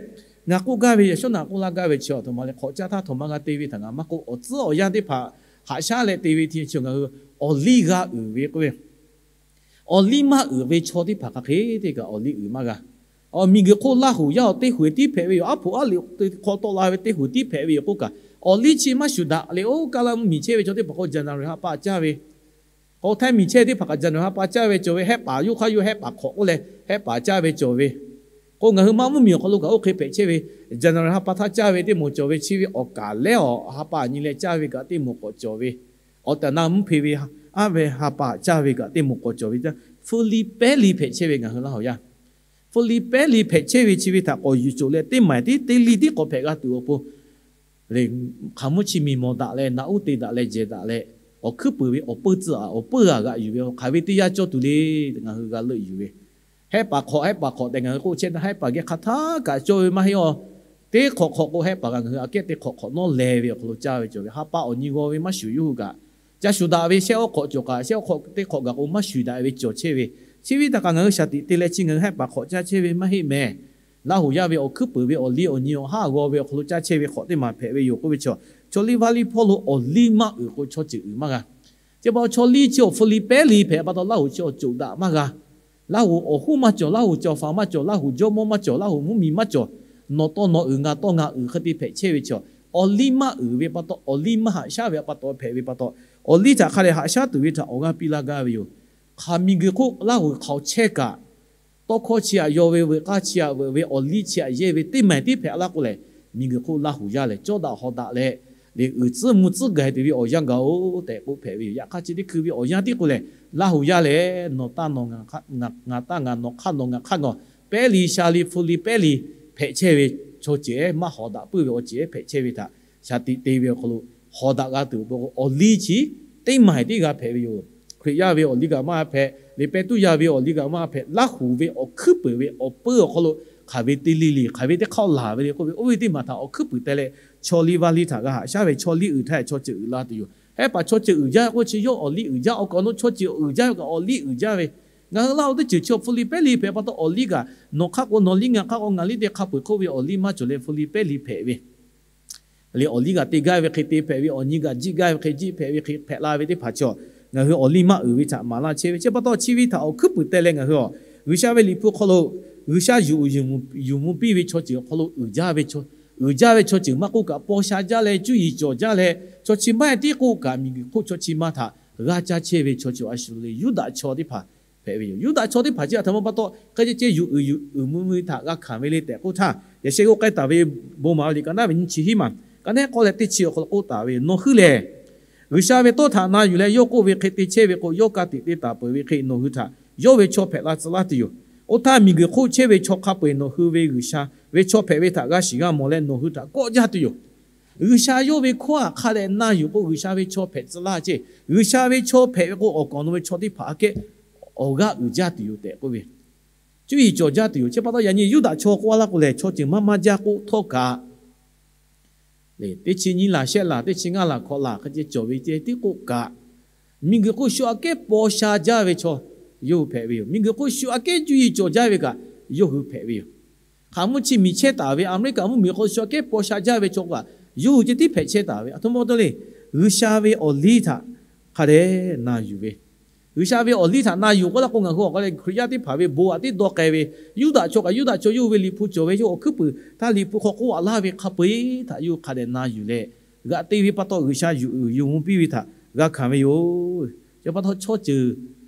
ngaˬ k'oˆ gaˇ ve, yaꞈ shawˉ naꞈ k'oˆ laˇ gaˇ ve chi, a htoꞈ ma leh hk'awꞈ caˇ htaˇ htoꞈ ma g'a te ve htaꞈ ngaˬ maˇ k'oˆ, awˬ tcuhˉ awˬ yanˇ teˇ hpaˍ haꞈ shaˉ leh te ve hti chi ngaˬ hui awˬ liˇ g'a uiˍ ve k'oˆ ve, awˬ liˇ maˇ uiˍ ve chaw teˇ hpaˍ hk'aˬ hk'e te kaꞈ awˬ liˇ uiˍ maˇ g'a. Awˬ miˬguiˬ hk'oˆ Laˇ huˍ yaˇ awˬ teˇ huiˍ tiˉ hpehꞈ ve yoˬ. Aˉ hpoꞈ aˉ liꞈ hk'aw tawˆ la ve teˇ huiˍ tiˉ hpehꞈ ve yoˬ k'oˆ kaꞈ, awˬ liˇ chi maˇ shuˍ daꞈ leh, oˇ kaˇ laˇ mvuhˇmiˬ chehˇ ve chaw teˇ hpaˍ k'o January ha pa caˇ ve, k'o Htaiˇ miˬ chehˇ teˇ hpaˍ kaꞈ January ha pa caˇ ve cawˬ ve, Hehˆ paˍ yawˇ hk'aˇ yawˇ Hehˆ paˍ hk'awꞈ k'oˆ leh Hehˆ paˍ caˇ ve cawˬ ve. K'o ngaˬ hui maˇ mvuhˇmiˬ awˬ hk'aw lo kaꞈ oˇ hk'e hpehꞈ chehˇ ve, January ha pa htaˇ caˇ ve teˇ moˍ cawˬ ve, chi ve awˬ kaˍ lehˉ awˬ ha pa nyi leh caˇ ve kaꞈ teˇ moˍ k'awꞈ cawˬ ve, awˬ tehˬ awˬ na mvuhˇ hpe ve aˉ ve ha pa caˇ ve kaꞈ teˇ moˍ k'awꞈ cawˬ ve, hpu li pehˉ li hpehꞈ chehˇ ve ngaˬ hui Laˇ huˍ yaˇ. Hpu li pehˉ li hpehꞈ chehˇ ve chi ve htaꞈ k'awꞈ yuˬ coˬ leh teˇ maˬ tiˉ teˇ liˇ tiˉ k'awꞈ hpehꞈ g'a tuˬ awˬ pon, hk'aˬ mvuhˇ chi miˬ mawˬ daꞈ leh naꞈ uˉ te daꞈ leh jehˬ daꞈ leh, awˬ hkuiˉ puiˍ ve awˬ peuˇ tcuh aꞈ awˬ peuˇ g'a g'aꞈ yuˬ ve hk'aˬ ve teˇ yanˇ cawˇ tuˬ le, ngaˬ hui g'a leuˆ yuˬ ve. Hehˆ paˍ hk'awꞈ, Hehˆ paˍ hk'awꞈ tehꞈ ngaˬ hui k'oˆ chehˇ htaˇ, Hehˆ paˍ geh hk'a htaˇ kaꞈ cawˇ ve maˇ heˆ aˬ. Teˇ hk'awꞈ hk'awꞈ k'o Hehˆ paˍ kaꞈ ngaˬ hui aꞈ kehˉ teˇ hk'awꞈ hk'awꞈ nawˉ leh ve awˬ hk'aw lo caˇ ve cawˬ ve, ha pa awˬ nyi g'aw ve maˇ shuˍ yawˇ hui kaꞈ, ca shuˍ daꞈ ve shehˆ awˉ hk'awꞈ cawˬ kaꞈ, shehˆ awˉ hk'awꞈ teˇ hk'awꞈ gaˬ k'o maˇ shuˍ daꞈ ve cawˬ chehˇ ve. Chi ve htaꞈ kaꞈ ngaˬ hui shaˍ tiꞈ te leh chi ngaˬ hui Hehˆ paˍ hk'awꞈ caˇ chehˇ ve maˇ heˆ mehˍ. Laˇ huˍ yaˇ ve awˬ hkuiˉ puiˍ ve awˬ liˇ awˬ nyi awˬ haˉ g'aw ve awˬ hk'aw lo caˇ chehˇ ve hk'awꞈ teˇ maˬ hpehꞈ ve yoˬ k'oˆ ve chaw, chaw liˇ vaˇ liˇ hpawˇ lo awˬ liˇ maˇ uiˍ k'o chaw ceuˬ uiˍ maˇ g'a. Chi pa chaw liˇ chi awˬ hpu li pehˉ li hpehꞈ pa taw Laˇ huˍ chi awˬ coˬ daꞈ maˇ g'a. Laˇ huˍ awˬ hoˉ maˇ cawˬ, Laˇ huˍ cawˬ faˍ maˇ cawˬ, Laˇ huˍ jawˇmawˇ maˇ cawˬ, Laˇ huˍ mvuhˇmiˬ maˇ cawˬ, nawˬ tawˇ nawˬ uiˍ ngaˬ tawˇ ngaˬ uiˍ hk'e te hpehꞈ chehˇ ve chaw, awˬ liˇ maˇ uiˍ ve pa taw, awˬ liˇ maˇ haꞈ shaˉ ve pa taw hpehꞈ ve pa taw, awˬ liˇ htaꞈ hk'a dehꞈ haꞈ shaˉ tuˬ ve htaꞈ awˬ g'aˇ piˇ laˇ gaˇ ve yoˬ. Hk'aˬ miˬguiˬ hk'oˆ Laˇ huˍ hk'aoˍ chehˇ kaꞈ, tawˇ hkawˇ chi aꞈ yaw ve, veuꞈ k'aˇ chi aꞈ veuꞈ ve, awˬ liˇ chi aꞈ yehˇ ve teˇ maˬ tiˉ hpehꞈ laˇ k'o lehˬ, miˬguiˬ hk'oˆ Laˇ huˍ yaˇ lehˬ cawˇ daꞈ haw daꞈ leh, leh uiˍ tcuhˉ mvuh tcuhˉ gaˬ tuˬ ve awˬ yanˇ gaˬ-oˬ tehꞈ k'oˆ hpehꞈ ve yoˬ. Yaꞈ hk'aˇ chi teˇ hkui ve awˬ yanˇ tiˉ k'o lehˬ, Laˇ huˍ yaˇ lehˬ nawˬ taˇ nawˬ, ngaˬ taˇ ngaˬ, nawˬ hk'aˇ nawˬ ngaˬ hk'aˇ nawˬ, pehˉ li sha li hpu li pehˉ li hpehꞈ chehˇ ve chaw ceuˬ ehˉ maˇ haw daꞈ puiˉ ve awˬ ceuˬ ehˉ hpehꞈ chehˇ ve htaꞈ shaˍ tiꞈ te ve awˬ hk'aw lo haw daꞈ g'a tuˬ awˬ pon k'o, awˬ liˇ chi teˇ maˬ tiˉ g'a hpehꞈ ve yoˬ. Hkriꞈ yaˇ ve awˬ liˇ kaꞈ maˇ hpehꞈ, liꞈ pehˇ tuˉ yaˇ ve awˬ liˇ kaꞈ maˇ hpehꞈ, Laˇ huˍ ve awˬ hkuiˉ puiˍ ve awˬ peuˇ awˬ hk'aw lo hk'aˬ ve teˇ liˇ liˇ, hk'aˬ ve teˇ hk'aˇ laˬ ve le k'oˆ ve, oˇ ve teˇ maˬ htaꞈ awˬ hkuiˉ puiˍ te leh chaw liˇ vaˇ liˇ htaꞈ g'a haꞈ shaˉ ve, chaw liˇ uiˍ htaˇ chaw ceuˬ uiˍ la tuˬ yoˬ. Hehˆ paˍ chaw ceuˬ uiˍ jaˇ k'o chi yawˇ awˬ liˇ uiˍ jaˇ, awˬ kaˍ awˬ nu chaw ceuˬ uiˍ jaˇ ve kaꞈ awˬ liˇ uiˍ jaˇ ve. Ngaˬ hui Laˇ huˍ teˇ ceuˬ chi awˬ hpu li pehˉ li hpehꞈ pa taw awˬ liˇ kaꞈ nawˬ hk'aˇ k'o nawˬ liˇ, ngaˬ hk'aˇ k'o ngaˬ liˇ te hk'a peu-eˬ hk'oˆ ve awˬ liˇ maˇ cawˬ leh hpu li pehˉ li hpehꞈ ve le. Awˬ liˇ kaꞈ te gaˇ ve hk'e te hpehꞈ ve, awˬ nyi kaꞈ jiˆ gaˇ ve hk'e jiˆ hpehꞈ ve hk'e hpehꞈ la ve teˇ hpaˍ chaw, ngaˬ hui awˬ liˇ maˇ uiˍ ve htaꞈ maˍ laˇ chehˇ ve. Chi pa taw chi ve htaꞈ awˬ hkuiˉ puiˍ te leh ngaˬ hui a, G'uiˬsha ve Liꞈ hpu hk'aw lo G'uiˬsha yuˬ uiˍ yuˬ mvuh piˇ ve chaw ceuˬ awˬ hk'aw lo uiˍ jaˇ ve chaw, uiˍ jaˇ ve chaw ceuˬ maˇ k'oˆ kaꞈ paw sha jaˇ leh cuˇ yiˍ cawˬ jaˇ leh chaw chi maˇ heˆ tiˉ k'oˆ kaꞈ miˬguiˬ hk'oˆ chaw chi ma htaꞈ g'a caˇ chehˇ ve chaw ceuˬ a shu le Yuˇdaꞈ chaw teˇ hpaˍ hpehꞈ ve yoˬ. Yuˇdaꞈ chaw teˇ hpaˍ chi a htoꞈ ma pa taw hk'e ceh ceh yuˬ uiˍ yuˬ uiˍ mvuh mvuh ve htaꞈ g'a hkanˍ ve le tehꞈ k'oˆ htaˇ, yaꞈ sheh k'oˆ k'ai taˍ ve bon maˍ ve liꞈ ka naˉ ve nyiˇ chi hiˉ maˬ ka naˉ k'awˇ leh teˇ chi awˬ hk'aw lo k'oˆ taˍ ve, Nawˬ hui lehˬ G'uiˬsha ve tawˇ htaꞈ na yuˬ leh yawˇ k'oˆ ve hk'e te chehˇ ve k'o, yawˇ ka tiꞈ te taˍ peuˬ ve hk'e nawˬ hui htaꞈ yawˇ ve chaw hpehꞈ la tcuh laˇ tuˬ yoˬ. Oˇ htaˇ miˬguiˬ hk'oˆ chehˇ ve chaw hk'a peu-eˬ nawˬ hui ve G'uiˬsha ve chaw hpehꞈ ve htaꞈ g'a shiˍ g'a mawˬ leh nawˬ hui htaꞈ kawˆ jaˇ tuˬ yoˬ. G'uiˬsha yawˇ ve hkawˇ htaꞈ hk'a dehꞈ na yuˬ k'o G'uiˬsha ve chaw hpehꞈ tcuh laˇ ceˇ. G'uiˬsha ve chaw hpehꞈ ve k'o awˬ kaˍ awˬ nu ve chaw teˇ hpaˍ aꞈ kehˉ awˬ g'aˇ uiˍ jaˇ tuˬ yoˬ tehꞈ k'oˆ ve, cuˇ yiˍ cawˬ jaˇ tuˬ yoˬ. Chi pa taw yaꞈ nyi Yuˇdaꞈ chaw k'oˆ laˇ k'o lehˬ chaw ceuˬ maˇ maˇ jaˇ k'oˆ htawˇ kaꞈ, teˇ chi nyiˇ laˬ shehˆ laˬ, teˇ chi ngaˇ laˬ hkawꞈ laˬ hk'e ceh cawˬ ve ceh tiˉ k'oˆ kaꞈ, miˬguiˬ hk'oˆ shu aꞈ kehˉ paw sha jaˇ ve chaw, yawˇ hui hpehꞈ ve yoˬ. Miˬguiˬ hk'oˆ shu aꞈ kehˉ cuˇ yiˍ cawˬ jaˇ ve kaꞈ yawˇ hui hpehꞈ ve yoˬ. Hk'aˬ mvuhˇ chi miˬ chehˇ taˍ ve America mvuhˇmiˬ hk'aw shu aꞈ kehˉ paw sha jaˇ ve chaw kaꞈ yawˇ hui ceh tiˉ hpehꞈ chehˇ taˍ ve. Aˬ htoꞈ ma pa taw le, G'uiˬsha ve awˬ liˇ htaꞈ hk'a dehꞈ na yuˬ ve, G'uiˬsha ve awˬ liˇ htaꞈ na yuˬ k'oˆ laˇ k'o, ngaˬ hui awˬ hk'aw leh Hkriꞈ yaˇ teˇ hpaˍ ve bon aꞈ tiˉ dawˇ k'ai ve, Yuˇdaꞈ chaw kaꞈ Yuˇdaꞈ chaw yawˇ hui ve liꞈ hpu cawˬ ve yawˇ awˬ hkuiˉ puiˍ htaˇ liꞈ hpu hk'aw k'oˆ a laˇ ve hk'a peu-eˬ htaꞈ yawˇ hui hk'a dehꞈ na yuˬ leh, g'aꞈ te ve pa taw G'uiˬsha yuˬ uiˍ yuˬ mvuh piˇ ve htaꞈ g'a hkanˍ ve yoˬ. Chi pa taw chaw ceuˬ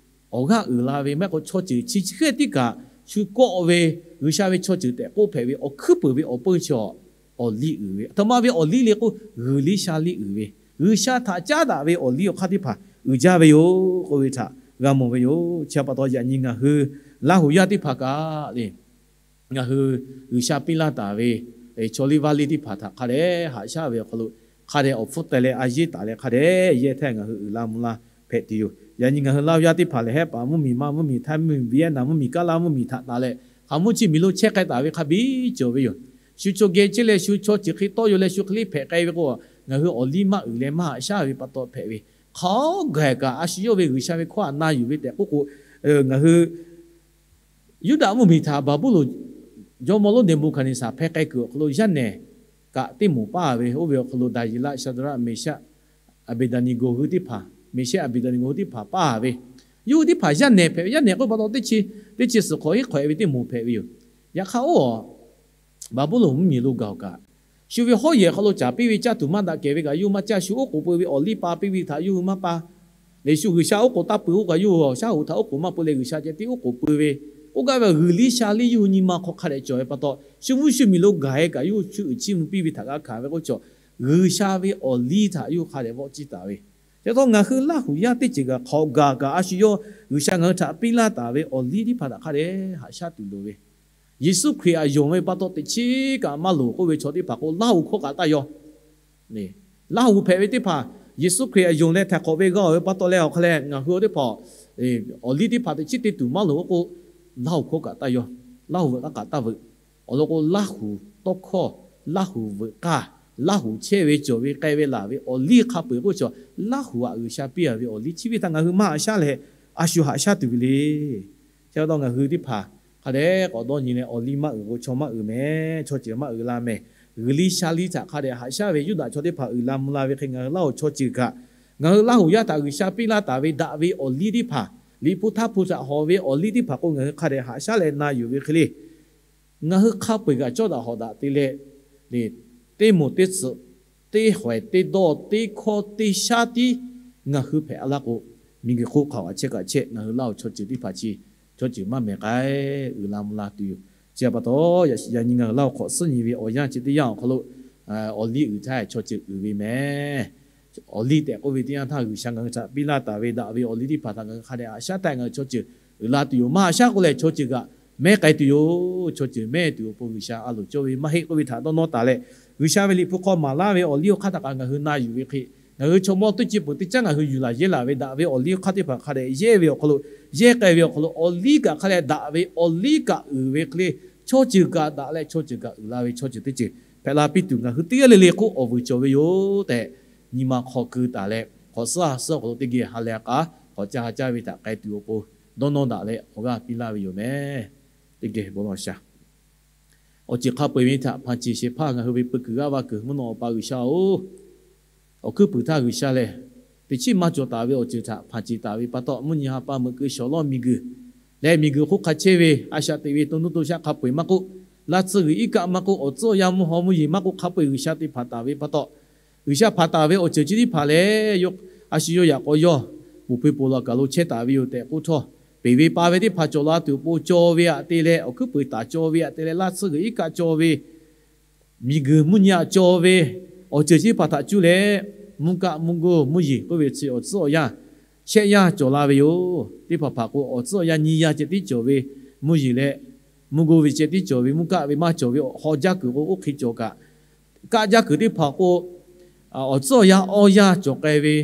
awˬ g'aˇ uiˍ la ve maˇ heˆ k'o, chaw ceuˬ chi chi hk'e tiˉ kaꞈ shu kawˆ ve G'uiˬsha ve chaw ceuˬ tehꞈ k'oˆ hpehꞈ ve awˬ hkuiˉ puiˍ ve awˬ peuˇ chi awˬ liˇ uiˍ ve, aˬ htoꞈ ma ve awˬ liˇ le k'o, G'uiˬ liˇ sha liˇ uiˍ ve, G'uiˬsha htaꞈ caˉ daꞈ ve awˬ liˇ awˬ hk'aˇ teˇ hpaˍ uiˍ jaˇ ve yoˬ k'oˆ ve htaꞈ g'a mawˬ ve yoˬ. Chi pa taw yaꞈ nyi ngaˬ hui Laˇhuˍ yaˇ teˇ hpaˍ kaꞈ le, ngaˬ hui G'uiˬsha piˇ laˇ taˍ ve chaw liˇ vaˇ liˇ teˇ hpaˍ htaꞈ hk'a dehꞈ haꞈ shaˉ ve awˬ hk'aw lo, hk'a dehꞈ awˬ hpfuhˇ teh leh a yeˇ taˍ leh hk'a dehꞈ yehˇ htaˇ ngaˬ hui uiˍ la mvuh la hpehꞈ tuˬ yoˬ. Yaꞈ nyi ngaˬ hui Laˇhuˍ yaˇ teˇ hpaˍ lehˬ, hehˉ paˍ mvuhˇmiˬ, Htaiˇ mvuhˇmiˬ, Vietnam mvuhˇmiˬ, Kaˇlaˇ mvuhˇmiˬ htaꞈ taˍ leh hk'aˬ mvuhˇ chi miˬ lo chehˇ k'ai taˍ ve hk'a biˇ cawˬ ve yoˬ. Shu chaw geh chehˇ leh shu chaw ceuˬ hk'e tawˇ yaw leh shu hk'e le hpehꞈ k'ai ve k'o, ngaˬ hui awˬ liˇ maˇ uiˍ leh maˇ haꞈ shaˉ ve pa taw hpehꞈ ve, hk'a gaˬ kaꞈ a shu yawˇ ve G'uiˬsha ve hkawˇ htaꞈ na yuˬ ve tehꞈ k'oˆ k'o, ngaˬ hui Yuˇdaꞈ mvuhˇmiˬ htaꞈ Baˍbuˍlonˍ jawˇmawˇ lonˉ Neˍbuˍhkaˍneˍsaˍ hpeh k'ai kuiˬ awˬ hk'aw lo yaˇ nehˬ kaꞈ teˇ moˍ paˇ ve, oˇ ve awˬ hk'aw lo Daˍyeˍlaˆ, Shaˍdraˆ, Meˍshehˆ, Aˍbeˍdaˍneˍgonˍ hui teˇ hpaˍ, Meˍshehˆ, Aˍbeˍdaˍneˍgonˍ hui teˇ hpaˍ paˇ ve, yawˇ hui teˇ hpaˍ yaˇ nehˬ hpehꞈ ve, yaˇ nehˬ k'oˆ pa taw teˇ chi, teˇ chi suhˍ hk'awꞈ hiˉ hk'awꞈ e ve teˇ moˍ hpehꞈ ve yoˬ. Yaꞈ hk'aˇ oˇ Baˍbuˍlonˍ mvuhˇmiˬ lo gaˬ-oˬ kaꞈ, shu ve hawˉ yehˬ awˬ hk'aw lo caˍ piˇ ve caˇ tuˬ maˇ daꞈ kehˬ ve kaꞈ yawˇ hui maˇ caˇ, shu oˉ k'oˍ pui ve awˬ liˇ pa piˇ ve htaꞈ yawˇ hui maˇ pa leh, shu G'uiˬsha oˉ k'oˍ taˇ pui k'oˆ kaꞈ yawˇ hui shaˉ hoꞈ htaꞈ oˉ k'oˍ maˇ pui leh G'uiˬsha ceh tiˉ oˉ k'oˍ pui ve, k'oˆ gaˇ ve G'uiˬ liˇ sha liˇ yawˇ hui nyi ma hk'aw hk'a dehꞈ cawˬ ve pa taw, shu mvuhˇ shu miˬ lo gaˬ-e kaꞈ yawˇ hui chiˇ uiˍ chiˇ mvuh piˇ ve htaꞈ g'a hkanˍ ve k'oˆ chaw, G'uiˬsha ve awˬ liˇ htaꞈ yawˇ hui hk'a dehꞈ vawˆ ciˇ taˍ ve. Chi pa taw ngaˬ hui Laˇhuˍ yaˇ teˇ ceuˬ kaꞈ hk'awꞈ gaˬ kaꞈ a shu yawˇ G'uiˬsha ngaˬ hui htaꞈ piˇ laˇ taˍ ve awˬ liˇ teˇ hpaˍ htaꞈ hk'a dehꞈ haꞈ shaˉ tuˬ loˍ ve, Yeˍsuˆ Hkriꞈ htaꞈ yonˍ ve pa taw teꞈ chiˉ kaꞈ maˇ loˍ k'oˆ ve chaw teˇ hpaˍ k'o, Laˇhuˍ hkawˇ kaꞈ taˇ yaw. Laˇhuˍ hpehꞈ ve teˇ hpaˍ, Yeˍsuˆ Hkriꞈ htaꞈ yonˍ leh htaiˍ hk'awꞈ ve g'a-oˬ ve pa taw leh awˬ hk'a leh ngaˬ hui teˇ hpaˍ awˬ liˇ teˇ hpaˍ teꞈ chiˉ te tuˬ maˇ loˍ k'oˆ k'o, Laˇhuˍ hkawˇ kaꞈ taˇ yaw. Laˇhuˍ ve k'aˉ kaꞈ taˇ veuꞈ. Awˬ lawn k'o, Laˇhuˍ tawˇ hkawˇ, Laˇhuˍ veuꞈ k'aˇ, Laˇhuˍ chehˇ ve cawˬ ve k'ai ve laˬ ve awˬ liˇ hk'a peu-eˬ k'oˆ chaw, Laˇhuˍ htaꞈ G'uiˬsha piˇ a ve awˬ liˇ chi ve htaꞈ ngaˬ hui maˇ haꞈ shaˉ leh, a shu haꞈ shaˉ tuˬ ve le. Chi pa taw ngaˬ hui teˇ hpaˍ hk'a dehꞈ k'awꞈ dawˇ nyi leh, awˬ liˇ maˇ uiˍ k'o, chaw maˇ uiˍ mehˍ, chaw ceuˬ maˇ uiˍ la mehˍ. G'uiˬ liˇ sha liˇ htaꞈ hk'a dehꞈ haꞈ shaˉ ve Yuˇdaꞈ chaw teˇ hpaˍ uiˍ la mvuh la ve hk'e, ngaˬ hui Laˇhuˍ chaw ceuˬ kaꞈ, ngaˬ hui Laˇhuˍ yaˇ htaꞈ G'uiˬsha piˇ laˇ taˍ ve daꞈ ve awˬ liˇ teˇ hpaˍ, Liꞈ hpu htaˇ hpu htaꞈ hawꞈ ve awˬ liˇ teˇ hpaˍ k'o, ngaˬ hui hk'a dehꞈ haꞈ shaˉ leh na yuˬ ve hk'e le. Ngaˬ hui hk'a peu-eˬ kaꞈ cawˇ daꞈ hawꞈ daꞈ te leh, teˇ moˍ teˇ tsuhꞈ, teˇ hawehˬ teˇ dawˇ, teˇ hkawˇ teˇ shaˉ tiˉ ngaˬ hui hpehꞈ a laˇ k'o, miˬguiˬ hk'oˆ hk'aˬ kaꞈ chehˇ kaꞈ chehˇ, ngaˬ hui Laˇhuˍ chaw ceuˬ teˇ hpaˍ chi chaw ceuˬ maˇ mehˍ k'ai, uiˍ la mvuh la tuˬ yoˬ. Chi pa taw, yaꞈ nyi ngaˬ hui Laˇhuˍ hk'awꞈ suhˉ nyi ve awˬ yanˇ chi teˇ yanˇ awˬ hk'aw lo, awˬ liˇ uiˍ htaˇ chaw ceuˬ uiˍ ve mehˍ. Awˬ liˇ tehꞈ k'oˆ ve teˇ yanˇ htaˇ G'uiˬsha ngaˬ hui htaꞈ piˇ laˇ taˍ ve daꞈ ve awˬ liˇ teˇ hpaˍ htaꞈ ngaˬ hui hk'a dehꞈ haꞈ shaˉ htaˇ ngaˬ hui chaw ceuˬ uiˍ la tuˬ yoˬ. Maˇ haꞈ shaˉ k'o lehˬ, chaw ceuˬ kaꞈ mehˉ k'ai tuˬ yoˬ. Chaw ceuˬ mehˉ tuˬ awˬ pon G'uiˬsha a loˍ cawˇ ve maˇ heˆ k'oˆ ve htaꞈ dawˇ nawˇ taˍ leh, G'uiˬsha ve Liꞈ hpu hk'aw maˍ laˇ ve awˬ liˇ awˬ hk'aˇ htaꞈ kaꞈ ngaˬ hui na yuˬ ve hk'e, ngaˬ hui chaw mawˇ teˇ ceuˬ peuˬ teˇ caˉ ngaˬ hui yuˬ laˬ yehˇ laˬ ve daꞈ ve awˬ liˇ awˬ hk'aˇ teˇ hpaˍ hk'a dehꞈ yehˇ ve awˬ hk'aw lo, yehˇ k'ai ve awˬ hk'aw lo awˬ liˇ kaꞈ hk'a leh daꞈ ve awˬ liˇ kaꞈ uiˍ ve hk'e le, chaw ceuˬ kaꞈ daꞈ leh chaw ceuˬ kaꞈ uiˍ la ve chaw ceuˬ teˇ ceuˬ hpehꞈ la piˇ tuˬ ngaˬ hui teˇ g'aˇ le le k'oˆ awˬ vuiˬ cawˬ ve yoˬ tehꞈ, nyi ma hk'aw keu taˍ leh, hk'awꞈ suhˉ ha suhˉ awˬ hk'aw lo teˇ geh ha leh a k'aˉ hk'awꞈ caˇ ha caˇ ve htaꞈ k'ai tuˬ awˬ pon dawˇ nawˇ daꞈ leh awˬ g'aˇ piˇ laˇ ve yoˬ mehˍ. Teˇ geh bon law sha Awˬ ceuˬ hk'a peu-eˬ ve htaꞈ hpanˍ ceˬ shehˍ hpaˇ ngaˬ hui ve peu kuiˬ g'aˇ va kuiˬ mvuhˇ naw awˬ pa G'uiˬsha-oˬ, awˬ hkuiˉ puiˍ htaˇ G'uiˬsha lehˬ, teꞈ chiˉ maˇ cawˬ taˍ ve awˬ ceuˬ htaꞈ hpanˍ ceˬ taˍ ve pa taw, mvuhˇ nyi ha pa meuꞈ keu shawˍ lawˇ miˬguiˬ leh miˬguiˬ hk'oˆ hk'a chehˇ ve a shaꞈ teꞈ ve to nuˇ to shaˆ hk'a peu-eˬ maˇ k'oˆ, laˇ tsuhˇ g'uiˬ iˉ kaˆ maˇ k'oˆ, awˬ tcuhˉ awˬ yanˇ mvuhˇ haw mvuhˇ yeˬ maˇ k'oˆ, hk'a peu-eˬ G'uiˬsha teˇ hpaˍ taˍ ve pa taw, G'uiˬsha hpanˍ taˍ ve awˬ ceuˬ chi teˇ hpaˍ lehˬ, a shu yawˇ yaꞈ k'aw yawˇ poˬ pui poˬ laˬ kaˬ lo chehˇ taˍ ve yoˬ tehꞈ k'oˆ htawˇ, peˬ ve pa ve teˇ hpaˍ cawˬ la tuˬ awˬ pon caw ve aꞈ te leh, awˬ hkuiˉ puiˍ taˍ caw ve aꞈ te leh, laˇ tsuhˇ g'uiˬ iˉ kaˆ caw ve, miˬguiˬ mvuhˇ nyi aꞈ caw ve, awˬ ceuˬ chi teˇ hpaˍ htaꞈ cuˇ leh, mvuhˇ kaˆ mvuhˇ goˇ mvuhˇ yeˬ k'oˆ ve chi awˬ tcuhˉ awˬ yanˇ shehˆ yanˇ cawˬ la ve yoˬ. Teˇ hpaˍ hpaˍ k'o, awˬ tcuhˉ awˬ yanˇ nyi yanˇ ceh tiˉ cawˬ ve mvuhˇ yeˬ leh, mvuhˇ goˇ ve ceh tiˉ cawˬ ve, mvuhˇ kaˆ ve maˇ cawˬ ve, haw jaˇ kuiˬ k'o oˇ hk'e cawˬ kaꞈ, kaˆ jaˇ kuiˬ teˇ hpaˍ k'o, awˬ tcuhˉ awˬ yanˇ awˇ yanˇ cawˬ k'ai ve,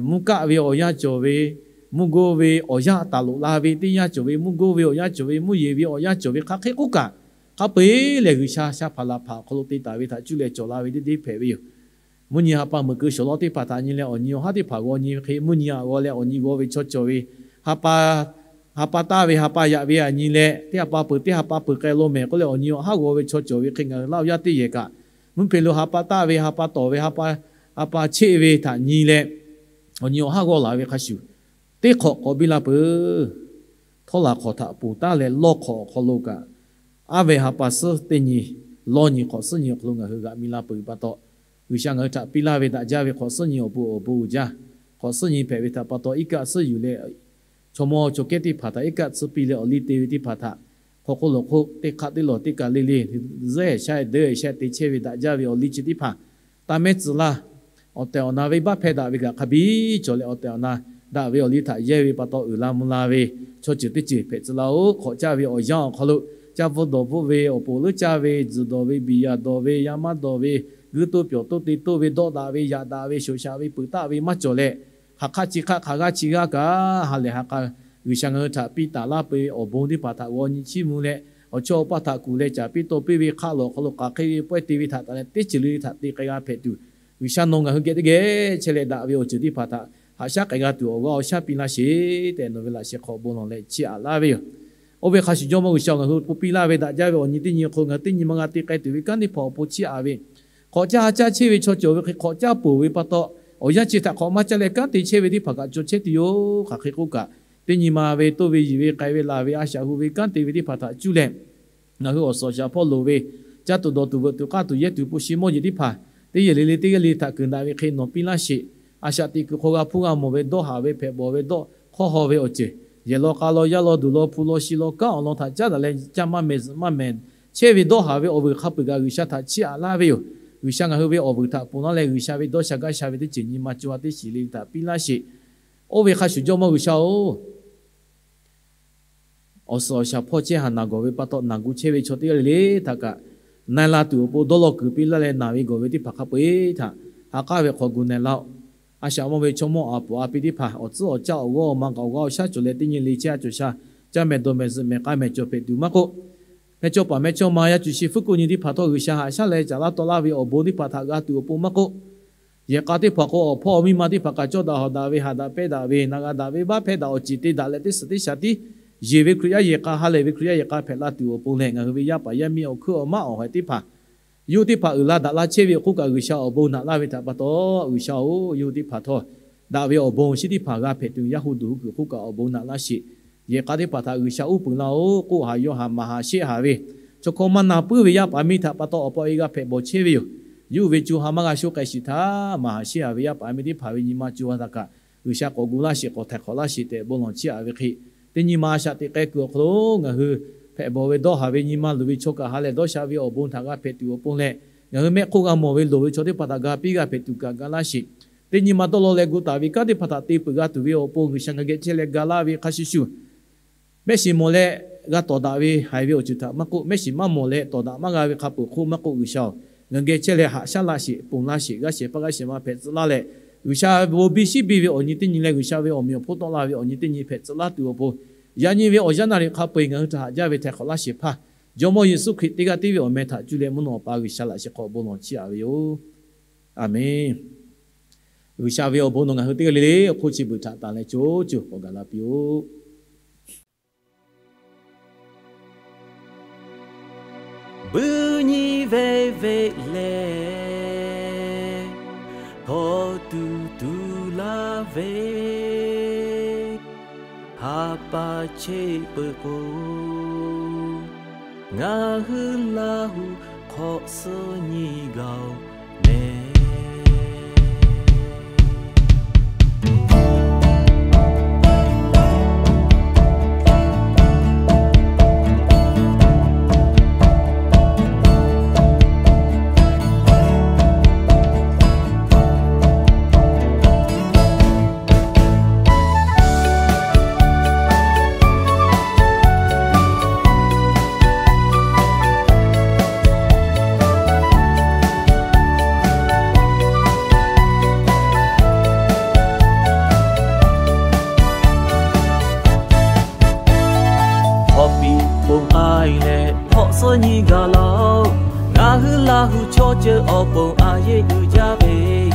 mvuhˇ kaˆ ve awˬ yanˇ cawˬ ve, mvuhˇ goˇ ve awˬ yanˇ taˍ loꞈ la ve teˇ yanˇ cawˬ ve, mvuhˇ goˇ ve awˬ yanˇ cawˬ ve, mvuhˇ yeˬ ve awˬ yanˇ cawˬ ve, hk'aˬ hk'e k'oˆ kaꞈ, hk'a peu-eˬ lehˬ G'uiˬsha sha hpaˍ laˬ hpaˍ awˬ hk'aw lo te taˍ ve htaꞈ cuˇ leh cawˬ la ve teˇ deˇ hpehꞈ ve yoˬ. Mvuhˇ nyi ha pa meuꞈ keu shawˍ lawˇ teˇ hpaˍ htaꞈ nyi leh awˬ nyi awˬ haˉ teˇ hpaˍ g'aw nyi ve hk'e, mvuhˇ nyi aꞈ g'aw leh awˬ nyi g'aw ve chaw cawˬ ve, ha pa ha pa taˇ ve ha pa yaꞈ ve aꞈ nyi leh, teˇ ha pa peuˬ teˇ ha pa peuˬ k'ai lo mehˍ k'oˆ leh, awˬ nyi awˬ haˉ g'aw ve chaw cawˬ ve hk'e ngaˬ hui Laˇ huˍ yaˇ teˇ yehˬ kaꞈ, mvuhˇ hpe lo ha pa taˇ ve ha pa tawˍ ve ha pa, ha pa cheˆ ve htaꞈ nyi leh, awˬ nyi awˬ haˉ g'aw laˬ ve hk'a shuˍ, teˇ hk'awꞈ k'awꞈ biˇ laˇ peuˬ. Htawˇ laˬ hk'awꞈ htaꞈ ponˬ taˉ leh lawˇ hk'awꞈ awˬ hk'aw lo kaꞈ, aˉ ve ha pa suhˉ teˇ nyi, lawˇ nyi hk'awꞈ suhˉ nyi awˬ hk'aw lo ngaˬ hui g'aꞈ mi la peuˬ ve pa taw, G'uiˬsha ngaˬ hui htaꞈ piˇ laˇ ve daꞈ jaˇ ve hk'awꞈ suhˉ nyi awˬ bon awˬ bon uiˍ jaˇ. Hk'awꞈ suhˉ nyi hpehꞈ ve htaꞈ pa taw, iˉ kaˆ suhˉ yuˬ leh, chaw mawˇ chaw kehˉ teˇ hpaˍ htaꞈ iˉ kaˆ tsuhˇ piˇ leh awˬ liˇ te ve teˇ hpaˍ htaꞈ hk'aw hk'oˆ lawˬ hk'oˆ teˇ hk'aˆ teˇ lawˬ teˇ kaˬ le le, zuhˆ shaˆ deuˆ shaˆ te chehˇ ve daꞈ jaˇ ve awˬ liˇ chi teˇ hpaˍ, taˇ mehˉ tcuh laˇ. Awˬ tehˬ awˬ na venˇbaˆ hpehˇ daꞈ ve kaꞈ hk'a biˇ cawˬ leh, awˬ tehˬ awˬ na daꞈ ve awˬ liˇ htaꞈ yehˇ ve pa taw uiˍ la mvuh la ve chaw ceuˬ teˇ ceuˬ hpehꞈ tcuh laˇ-oˬ. Hk'awꞈ caˇ ve awˬ yanˇ awˬ hk'aw lo, caˇ bvuhˆ dawˬ bvuhˆ ve awˬ poˍ leuˉ caˇ ve, tzuhˬ dawˬ ve, biˬ yaꞈ dawˬ ve, yaˇ maˇ dawˬ ve, guiˇ toˇ pyawˬ toˇ te toˇ ve, dawˆ daꞈ ve, yaꞈ daꞈ ve, shoꞈ shaꞈ ve, peuˬ taˆ ve maˇ cawˬ leh, hk'aˬ hk'aˇ chi hk'aˇ hk'aˬ g'aˇ chi g'aˇ kaꞈ ha lehˬ ha k'a, G'uiˬsha ngaˬ hui htaꞈ piˇ taˍ laˇ peuˬ ve awˬ bon teˇ hpaˍ htaꞈ g'aw nyi chiˇ mvuh leh, awˬ chawˇ awˬ paˇ htaꞈ kuˬ leh caˍ piˇ taw piˇ ve hk'aˆ lawˬ awˬ hk'aw lo k'aˬ hk'e ve pawehˇ te ve htaꞈ taˍ leh teˇ ceuˬ le le htaꞈ te k'ai g'a hpehꞈ tuˬ, G'uiˬsha nawˬ ngaˬ hui geh teˇ geh chehˇ leh daꞈ ve awˬ ceuˬ teˇ hpaˍ htaꞈ haꞈ shaˉ k'ai g'a tuˬ awˬ g'aˇ awˬ shaˉ piˇ laˇ sheˍ tehꞈ nawˬ ve laꞈ sheh hk'aw bon lawˬ leh chiˇ aꞈ laˇ ve yoˬ. Oˇ ve hk'a shuˍ Jawˇmawˇ G'uiˬsha ngaˬ hui k'oˆ piˇ laˇ ve daꞈ jaˇ ve awˬ nyi teˇ nyi awˬ hk'aw lo ngaˬ hui teˇ nyi ma g'a te k'ai tuˬ ve kanˉ teˇ hpaˍ awˬ pon chiˇ aꞈ ve, hk'awꞈ caˇ ha caˇ chehˇ ve chaw cawˬ ve hk'e hk'awꞈ caˇ peuˬ ve pa taw, awˬ yanˇ chi htaꞈ hk'awꞈ maˇ caˇ leh kanˉ te chehˇ ve teˇ hpaˍ kaꞈ cawˬ chehˇ tuˬ yoˬ. Hk'aˬ hk'e k'oˆ kaꞈ, teˇ nyi ma ve toˇ ve yiˬ ve k'ai ve laˬ ve a shaꞈ hu ve kanˉ te ve teˇ hpaˍ htaꞈ cuˇ leh, ngaˬ hui awˬ suhˍ awˬ shaˍ hpawˇ loˍ ve, caˇ tuˬ dawˬ tuˬ veuꞈ tuˬ k'aˇ tuˬ yehˇ tuˬ hpu shi mawˇ jeˬ teˇ hpaˍ, teˇ yehˬ le le teˇ g'aˇ le htaꞈ kuiˬ naꞈ ve hk'e nawˬ piˇ laˇ sheˍ. A shaꞈ teꞈ kuiˬ hk'aw g'a hpuˇ g'a mawˬ ve dawˇ haˍ ve hpehꞈ bawˬ ve dawˇ hk'awˇ haw ve awˬ ceuˬ, yehˬ law k'a law yaˇ law duˬ law hpu law shi law kanˉ awˬ lawn htaꞈ caˉ daꞈ leh caˇ maˇ meh zuhꞈ maˇ meh chehˇ ve dawˇ haˍ ve awˬ vuiˬ hk'a peu-eˬ kaꞈ G'uiˬsha htaꞈ chiˇ aꞈ laˇ ve yoˬ. G'uiˬsha ngaˬ hui ve awˬ vuiˬ htaꞈ ponˬ laˇ leh G'uiˬsha ve dawˇ sha gaˇ sha ve teˇ ceuˬ nyi ma co ha teˇ shiˍ le le htaꞈ piˇ laˇ sheˍ. Oˇ ve hk'a shuˍ Jawˇmawˇ G'uiˬsha-oˬ, awˬ suhˍ awˬ shaˍ hpawˇ chehˇ haˍ naˬ gawˬ ve pa taw naˬ gu chehˇ ve chaw teˇ g'aˇ le le htaꞈ kaꞈ, na e la tuˬ awˬ pon dawˇ law kuiˬ piˇ laˇ leh naˬ ve gawˬ ve teˇ hpaˍ hk'a peu-eˬ htaꞈ ha k'aˉ ve hk'aw gu na e laˇ-oˆ. A shaꞈ mawˇ ve chaw mawˇ a puˍ a pi teˇ hpaˍ awˬ tcuhˉ awˬ caˇ awˬ g'awˇ awˬ ma k'aꞈ awˬ g'aˇ awˬ shaˉ cawˬ leh teˇ nyi le chehˇ a cawˬ sha, caˇ mehˍ dawˬ mehˍ zuhꞈ mehˍ k'a mehˍ cawˬ hpehꞈ tuˬ maˇ k'oˆ, mehˇ chawˇ paˍ mehˇ chawˇ ma yaˇ cuˬ shi hpfuhˇ kuˆ nyi teˇ hpaˍ htawˇ G'uiˬsha haꞈ shaˉ leh caˍ laˇ taw laˇ ve awˬ bon teˇ hpaˍ htaꞈ g'a tuˬ awˬ pon maˇ k'oˆ, yehˬ k'a teˇ hpaˍ k'o awˬ hpawˇ awˬ miˇ ma teˇ hpaˍ kaꞈ cawˇ daꞈ hawꞈ daꞈ ve, haꞈ daꞈ pehnˇ daꞈ ve, na g'a daꞈ ve, baˆ hpehˇ daꞈ awˬ ceˬ te daꞈ leh teˇ suhˍ teˇ shaˍ tiˉ yeˬ ve Hkriꞈ yaˇ yehˬ k'a, ha lehˬ ve Hkriꞈ yaˇ yehˬ k'a hpehꞈ la tuˬ awˬ pon leh, ngaˬ hui ve yaˇ paˍ yaˇ miˇ awˬ hkuiˉ awˬ maˉ awˬ haiˬ teˇ hpaˍ yawˇ hui teˇ hpaˍ uiˍ la daꞈ la chehˇ ve awˬ hk'oˆ kaꞈ G'uiˬsha awˬ bon naꞈ laˇ ve htaꞈ pa taw, G'uiˬsha-oˬ, yawˇ hui teˇ hpaˍ htawˇ daꞈ ve awˬ bon awˬ shinˉ teˇ hpaˍ g'a hpehꞈ tuˬ yaˇ hu duˬ hu kuiˬ hk'oˆ kaꞈ awˬ bon naꞈ laˇ sheˍ. Yehˬ k'a teˇ hpaˍ htaꞈ G'uiˬsha uˉ peunˍ laˇ-oˆ. K'oˆ haˍ yaw haˍ maˍ haˍ sheˆ haˍ ve, chaw hkawˇ maˇ na puiˉ ve yaˇ paˍ miˇ htaꞈ pa taw awˬ pa e g'a hpehꞈ bawˬ chehˇ ve yoˬ. Yawˇ hui ve co ha maˇ g'a sho k'ai shiˍ htaˇ, maˍ haˍ sheˆ haˍ ve yaˇ paˍ miˇ teˇ hpaˍ ve nyi ma co ha htaꞈ kaꞈ G'uiˬsha k'awꞈ gu laˇ sheˍ, k'awꞈ htaiˍ hk'awꞈ laˇ sheˍ tehꞈ bon lawˬ chiˇ aꞈ ve hk'e, teˇ nyi ma a shaꞈ teꞈ k'ai kuiˬ awˬ hk'aw lo ngaˬ hui hpehꞈ bawˬ ve dawˇ haˍ ve nyi ma loˍ ve chaw kaꞈ ha lehˬ dawˇ sha ve awˬ bon htaꞈ g'a hpehꞈ tuˬ awˬ pon leh, ngaˬ hui mehˆ hk'oˆ g'a mawˬ ve loˍ ve chaw teˇ hpaˍ htaꞈ ga piˇ g'a hpehꞈ tuˬ kaꞈ ga laˇ sheˍ. Teˇ nyi ma dawˇ law leh gu taˍ ve kanˉ teˇ hpaˍ htaꞈ te peuˬ g'a tuˬ ve awˬ pon G'uiˬsha ngaˬ geh chehˇ leh ga laˇ ve hk'a shuˍ shuˍ, mehˆ shiˍ mawˬ leh g'a tawˍ daꞈ ve haiˬ ve awˬ ceuˬ htaꞈ maˇ k'oˆ, mehˆ shiˍ maˇ mawˬ leh tawˍ daꞈ maˇ g'a ve hk'a peuˬ hk'oˆ maˇ k'oˆ, G'uiˬsha-oˬ, ngaˬ geh chehˇ leh haꞈ shaˉ laˇ sheˍ, ponˬ laˇ sheˍ, g'aˇ shehˍ hpaˇ g'aˇ shehˍ ma hpehꞈ tcuh laˇ leh, G'uiˬsha ve awˬ bon biˇ shiˉ biˇ ve awˬ nyi teˇ nyi leh G'uiˬsha ve awˬ meꞈ awˬ hponˇ tawˆ la ve awˬ nyi teˇ nyi hpehꞈ tcuh laˇ tuˬ awˬ pon, yaꞈ nyi ve awˬ yanˇ naˍ riˍ hk'a peu-eˬ ngaˬ hui htaꞈ haꞈ jaˇ ve htaiˍ hk'awꞈ laˇ sheˍ hpaˇ, Jawˇmawˇ Yeˍsuˆ Hkriꞈ teˇ g'aˇ tiˉ ve awˬ meh htaꞈ cuˇ leh mvuhˇ naw awˬ pa G'uiˬsha laꞈ sheh hk'aw bon lawˬ chiˇ aꞈ ve yoˬ. Aˬmenˍ. G'uiˬsha ve awˬ bon nawˬ ngaˬ hui teˇ g'aˇ le le awˬ hk'oˆ chi beuꞈ htaꞈ tanˬ leh co co k'awꞈ gaˬ la piˇ-oˆ. Buiˇ nyi ve ve lehˬ, hkawꞈ tuˬ tuˬ laˇ ve, ha pa cheˇ peuˬ k'o, ngaˬ hui Laˇ huˍ hk'awꞈ suhˉ nyi gaˬ-oˬ mehˍ. Hk'awꞈ piˍ ponˬ k'ai leh hk'awꞈ suhˉ nyi gaˬ laˇ-oˬ. Ngaˬ hui Laˇ huˍ chaw ceuˬ awˬ pon a yeˇ uiˍ jaˇ ve,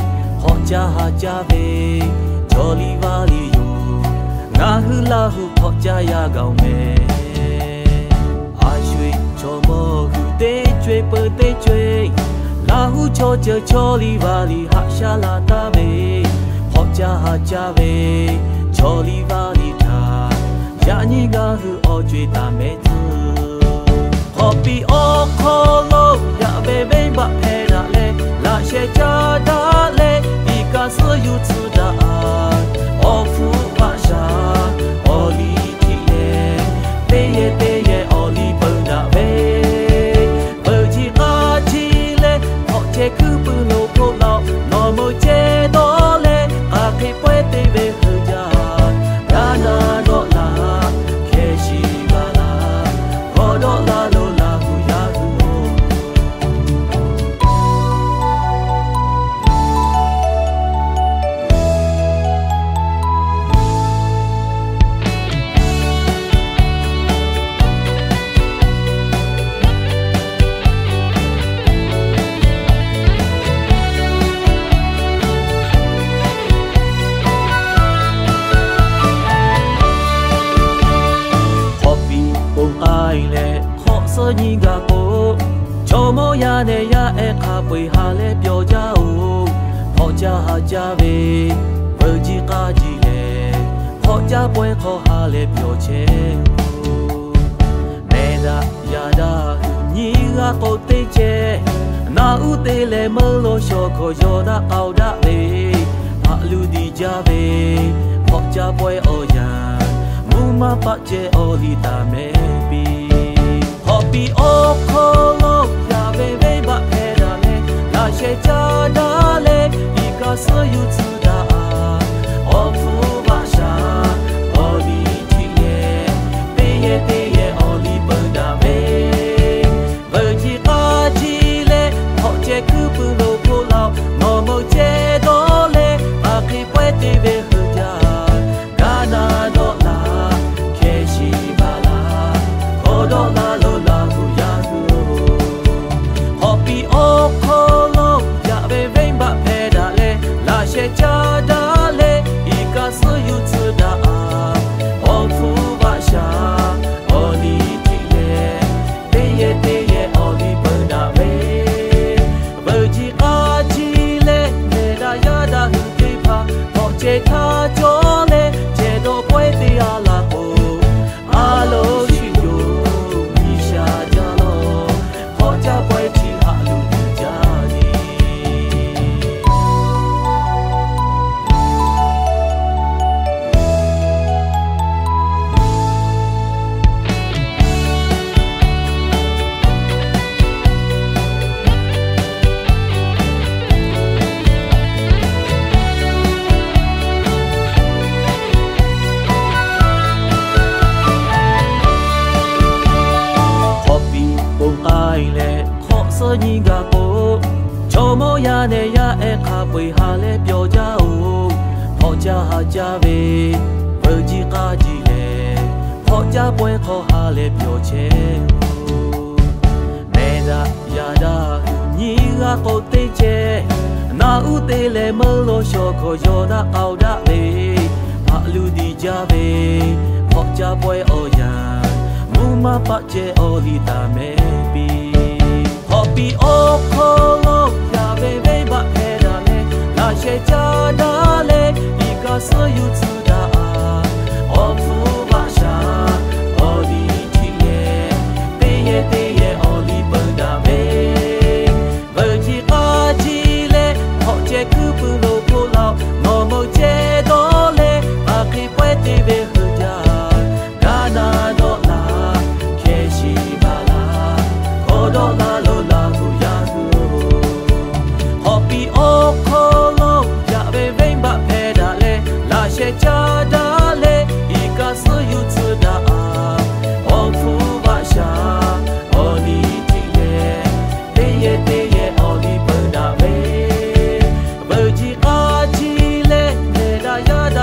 hk'awꞈ caˇ ha caˇ ve, chaw liˇ vaˇ liˇ yoˬ. Ngaˬ hui Laˇ huˍ hk'awꞈ caˇ yaˇ gaˬ-oˬ mehˍ. A sho-eˬ chaw mawˇ hui teˇ co-eˬ peuˬ teˇ co-eˬ, Laˇ huˍ chaw ceuˬ chaw liˇ vaˇ liˇ haꞈ shaˉ la taˍ ve, hk'awꞈ caˇ haꞈ caˇ ve, chaw liˇ vaˇ liˇ htaꞈ yaꞈ nyi ngaˬ hui awˬ co-eˬ taˍ mehˍ tcuh. Hk'awꞈ piˇ awˬ hk'aw lo yaꞈ ve venˇbaˆ hpehˇ daꞈ leh, laꞈ sheh caˇ daꞈ leh, iˉ kaˆ suhˉ yuˬ tcuh daꞈ-a. Awˬ hpfuhˇ vaꞈ shaˍ awˬ liˇ htiꞈ leh, teˇ yehˬ teˇ yehˬ awˬ liˇ peuˬ daꞈ ve, veuꞈ jiˇ k'aˇ jiˇ leh hk'awꞈ chehˇ kuiˉ puiˉ lo hpoˆ law, nawˬ meuꞈ ceh dawˇ leh k'aˬ hk'e pawehˇ te ve hui jaˇ. Gaˇ naˇ dawˆ laˇ, hkeh shiˍ baˬ laˇ, k'awꞈ dawˆ laˇ lo Laˇ huˍ yaˇ hui-oˬ. Hk'awꞈ piˇ ponˬ k'ai leh hk'awꞈ suhˉ nyi gaˬ k'o, chaw mawˇ yaˇ neh yaˇ ehˉ hk'a peu-eˬ ha leh pyawˬ jaˇ-oˬ. Hk'awꞈ caˇ haꞈ caˇ ve, veuꞈ jiˇ k'aˇ jiˇ leh hk'awꞈ caˇ pawehˇ hk'aw ha leh pyawˬ chehˇ-oˬ. Mehˬ daꞈ yaˇ daꞈ hui nyiˇ g'aˇ k'o teˇ ceh, naꞈ uˉ te leh meuˇ lo shaw hkawꞈ yaw daꞈ k'aoˍ daꞈ ve, haꞈ luˇ diˬ jaˇ ve, hk'awꞈ caˇ pawehˇ awˬ yanˇ, mvuhˇ maˇ paˆ ceh awˬ liˇ taˍ mehˍ piˇ. Hk'awꞈ piˇ awˬ hk'aw lo yaꞈ ve venˇbaˆ hpehˇ daꞈ leh, laꞈ sheh caˇ daꞈ leh, iˉ kaˆ suhˉ yuˬ tcuh daꞈ-a. Awˬ hpfuhˇ vaꞈ shaˍ awˬ liˇ htiꞈ leh, teˇ yehˬ teˇ yehˬ awˬ liˇ peuˬ daꞈ ve, veuꞈ jiˇ k'aˇ jiˇ leh hk'awꞈ chehˇ kuiˉ puiˉ lo hpoˆ law, nawˬ meuꞈ ceh dawˇ leh k'aˬ hk'e pawehˇ te ve hui jaˇ. Gaˇ naˇ dawˆ laˇ, hkeh shiˍ baˬ laˇ, k'awꞈ dawˆ laˇ lo Laˇ huˍ yaˇ hui-oˬ. Hk'awꞈ piˇ awˬ hk'aw lo yaꞈ ve venˇbaˆ hpehˇ daꞈ leh, laꞈ sheh caˇ daꞈ leh, iˉ kaˆ suhˉ yuˬ tcuh daꞈ-a. Awˬ hpfuhˇ vaꞈ shaˍ awˬ liˇ htiꞈ leh, teˇ yehˬ teˇ yehˬ awˬ liˇ peuˬ daꞈ ve, veuꞈ jiˇ k'aˇ jiˇ leh mehˬ daꞈ yaˇ daꞈ hui teˇ hpaˍ hk'awꞈ ceh htaˇ cawˬ leh, ceh dawˇ pawehˇ teˇ g'aˇ laˬ k'o, a loˍ shu yoˬ, G'uiˬsha jaˇ lawˬ, hk'awꞈ caˇ pawehˇ chi haꞈ luˬ tuˬ jaˇ le. Hk'awꞈ piˇ ponˬ k'ai leh hk'awꞈ suhˉ nyi gaˬ k'o, chaw mawˇ yaˇ neh yaˇ ehˉ hk'a peu-eˬ ha leh pyawˬ jaˇ-oˬ. Hk'awꞈ caˇ haꞈ caˇ ve, veuꞈ jiˇ k'aˇ jiˇ leh hk'awꞈ caˇ pawehˇ hk'aw ha leh pyawˬ chehˇ-oˬ. Mehˬ daꞈ yaˇ daꞈ hui nyiˇ g'aˇ k'o teˇ ceh, naꞈ uˉ te leh meuˇ lo shaw hkawꞈ yaw daꞈ k'aoˍ daꞈ ve, haꞈ luˇ diˬ jaˇ ve, hk'awꞈ caˇ pawehˇ awˬ yanˇ, mvuhˇ maˇ paˆ ceh awˬ liˇ taˍ mehˍ piˇ. Hk'awꞈ piˇ awˬ hk'aw lo yaꞈ ve venˇbaˆ hpehˇ daꞈ leh, laꞈ sheh caˇ daꞈ leh, iˉ kaˆ suhˉ yuˬ tcuh daꞈ-a. Awˬ hpfuhˇ vaꞈ shaˍ awˬ liˇ htiꞈ leh, teˇ yehˬ teˇ yehˬ awˬ liˇ peuˬ daꞈ ve, veuꞈ jiˇ k'aˇ jiˇ leh hk'awꞈ ceh kuiˉ puiˉ lo hpoˆ laˇ-oˬ. Nawˬ meuꞈ ceh dawˇ leh k'aˬ hk'e pawehˇ te ve hui jaˇ. Gaˇ naˇ dawˆ laˇ, hkeh shiˍ baˬ laˇ, k'awꞈ dawˆ laˇ lo Laˇ huˍ yaˇ hui-oˬ. Hk'awꞈ piˇ awˬ hk'aw lo yaꞈ ve venˇbaˆ hpehˇ daꞈ leh, laꞈ sheh caˇ daꞈ leh, iˉ kaˆ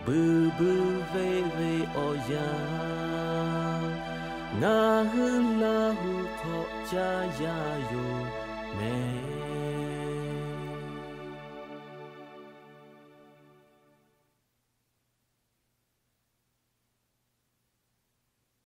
Puiˬ buiˬ ve ve awˬ yanˇ, ngaˬ hui Laˇ huˍ hk'aw caˇ yaˇ yoˬ.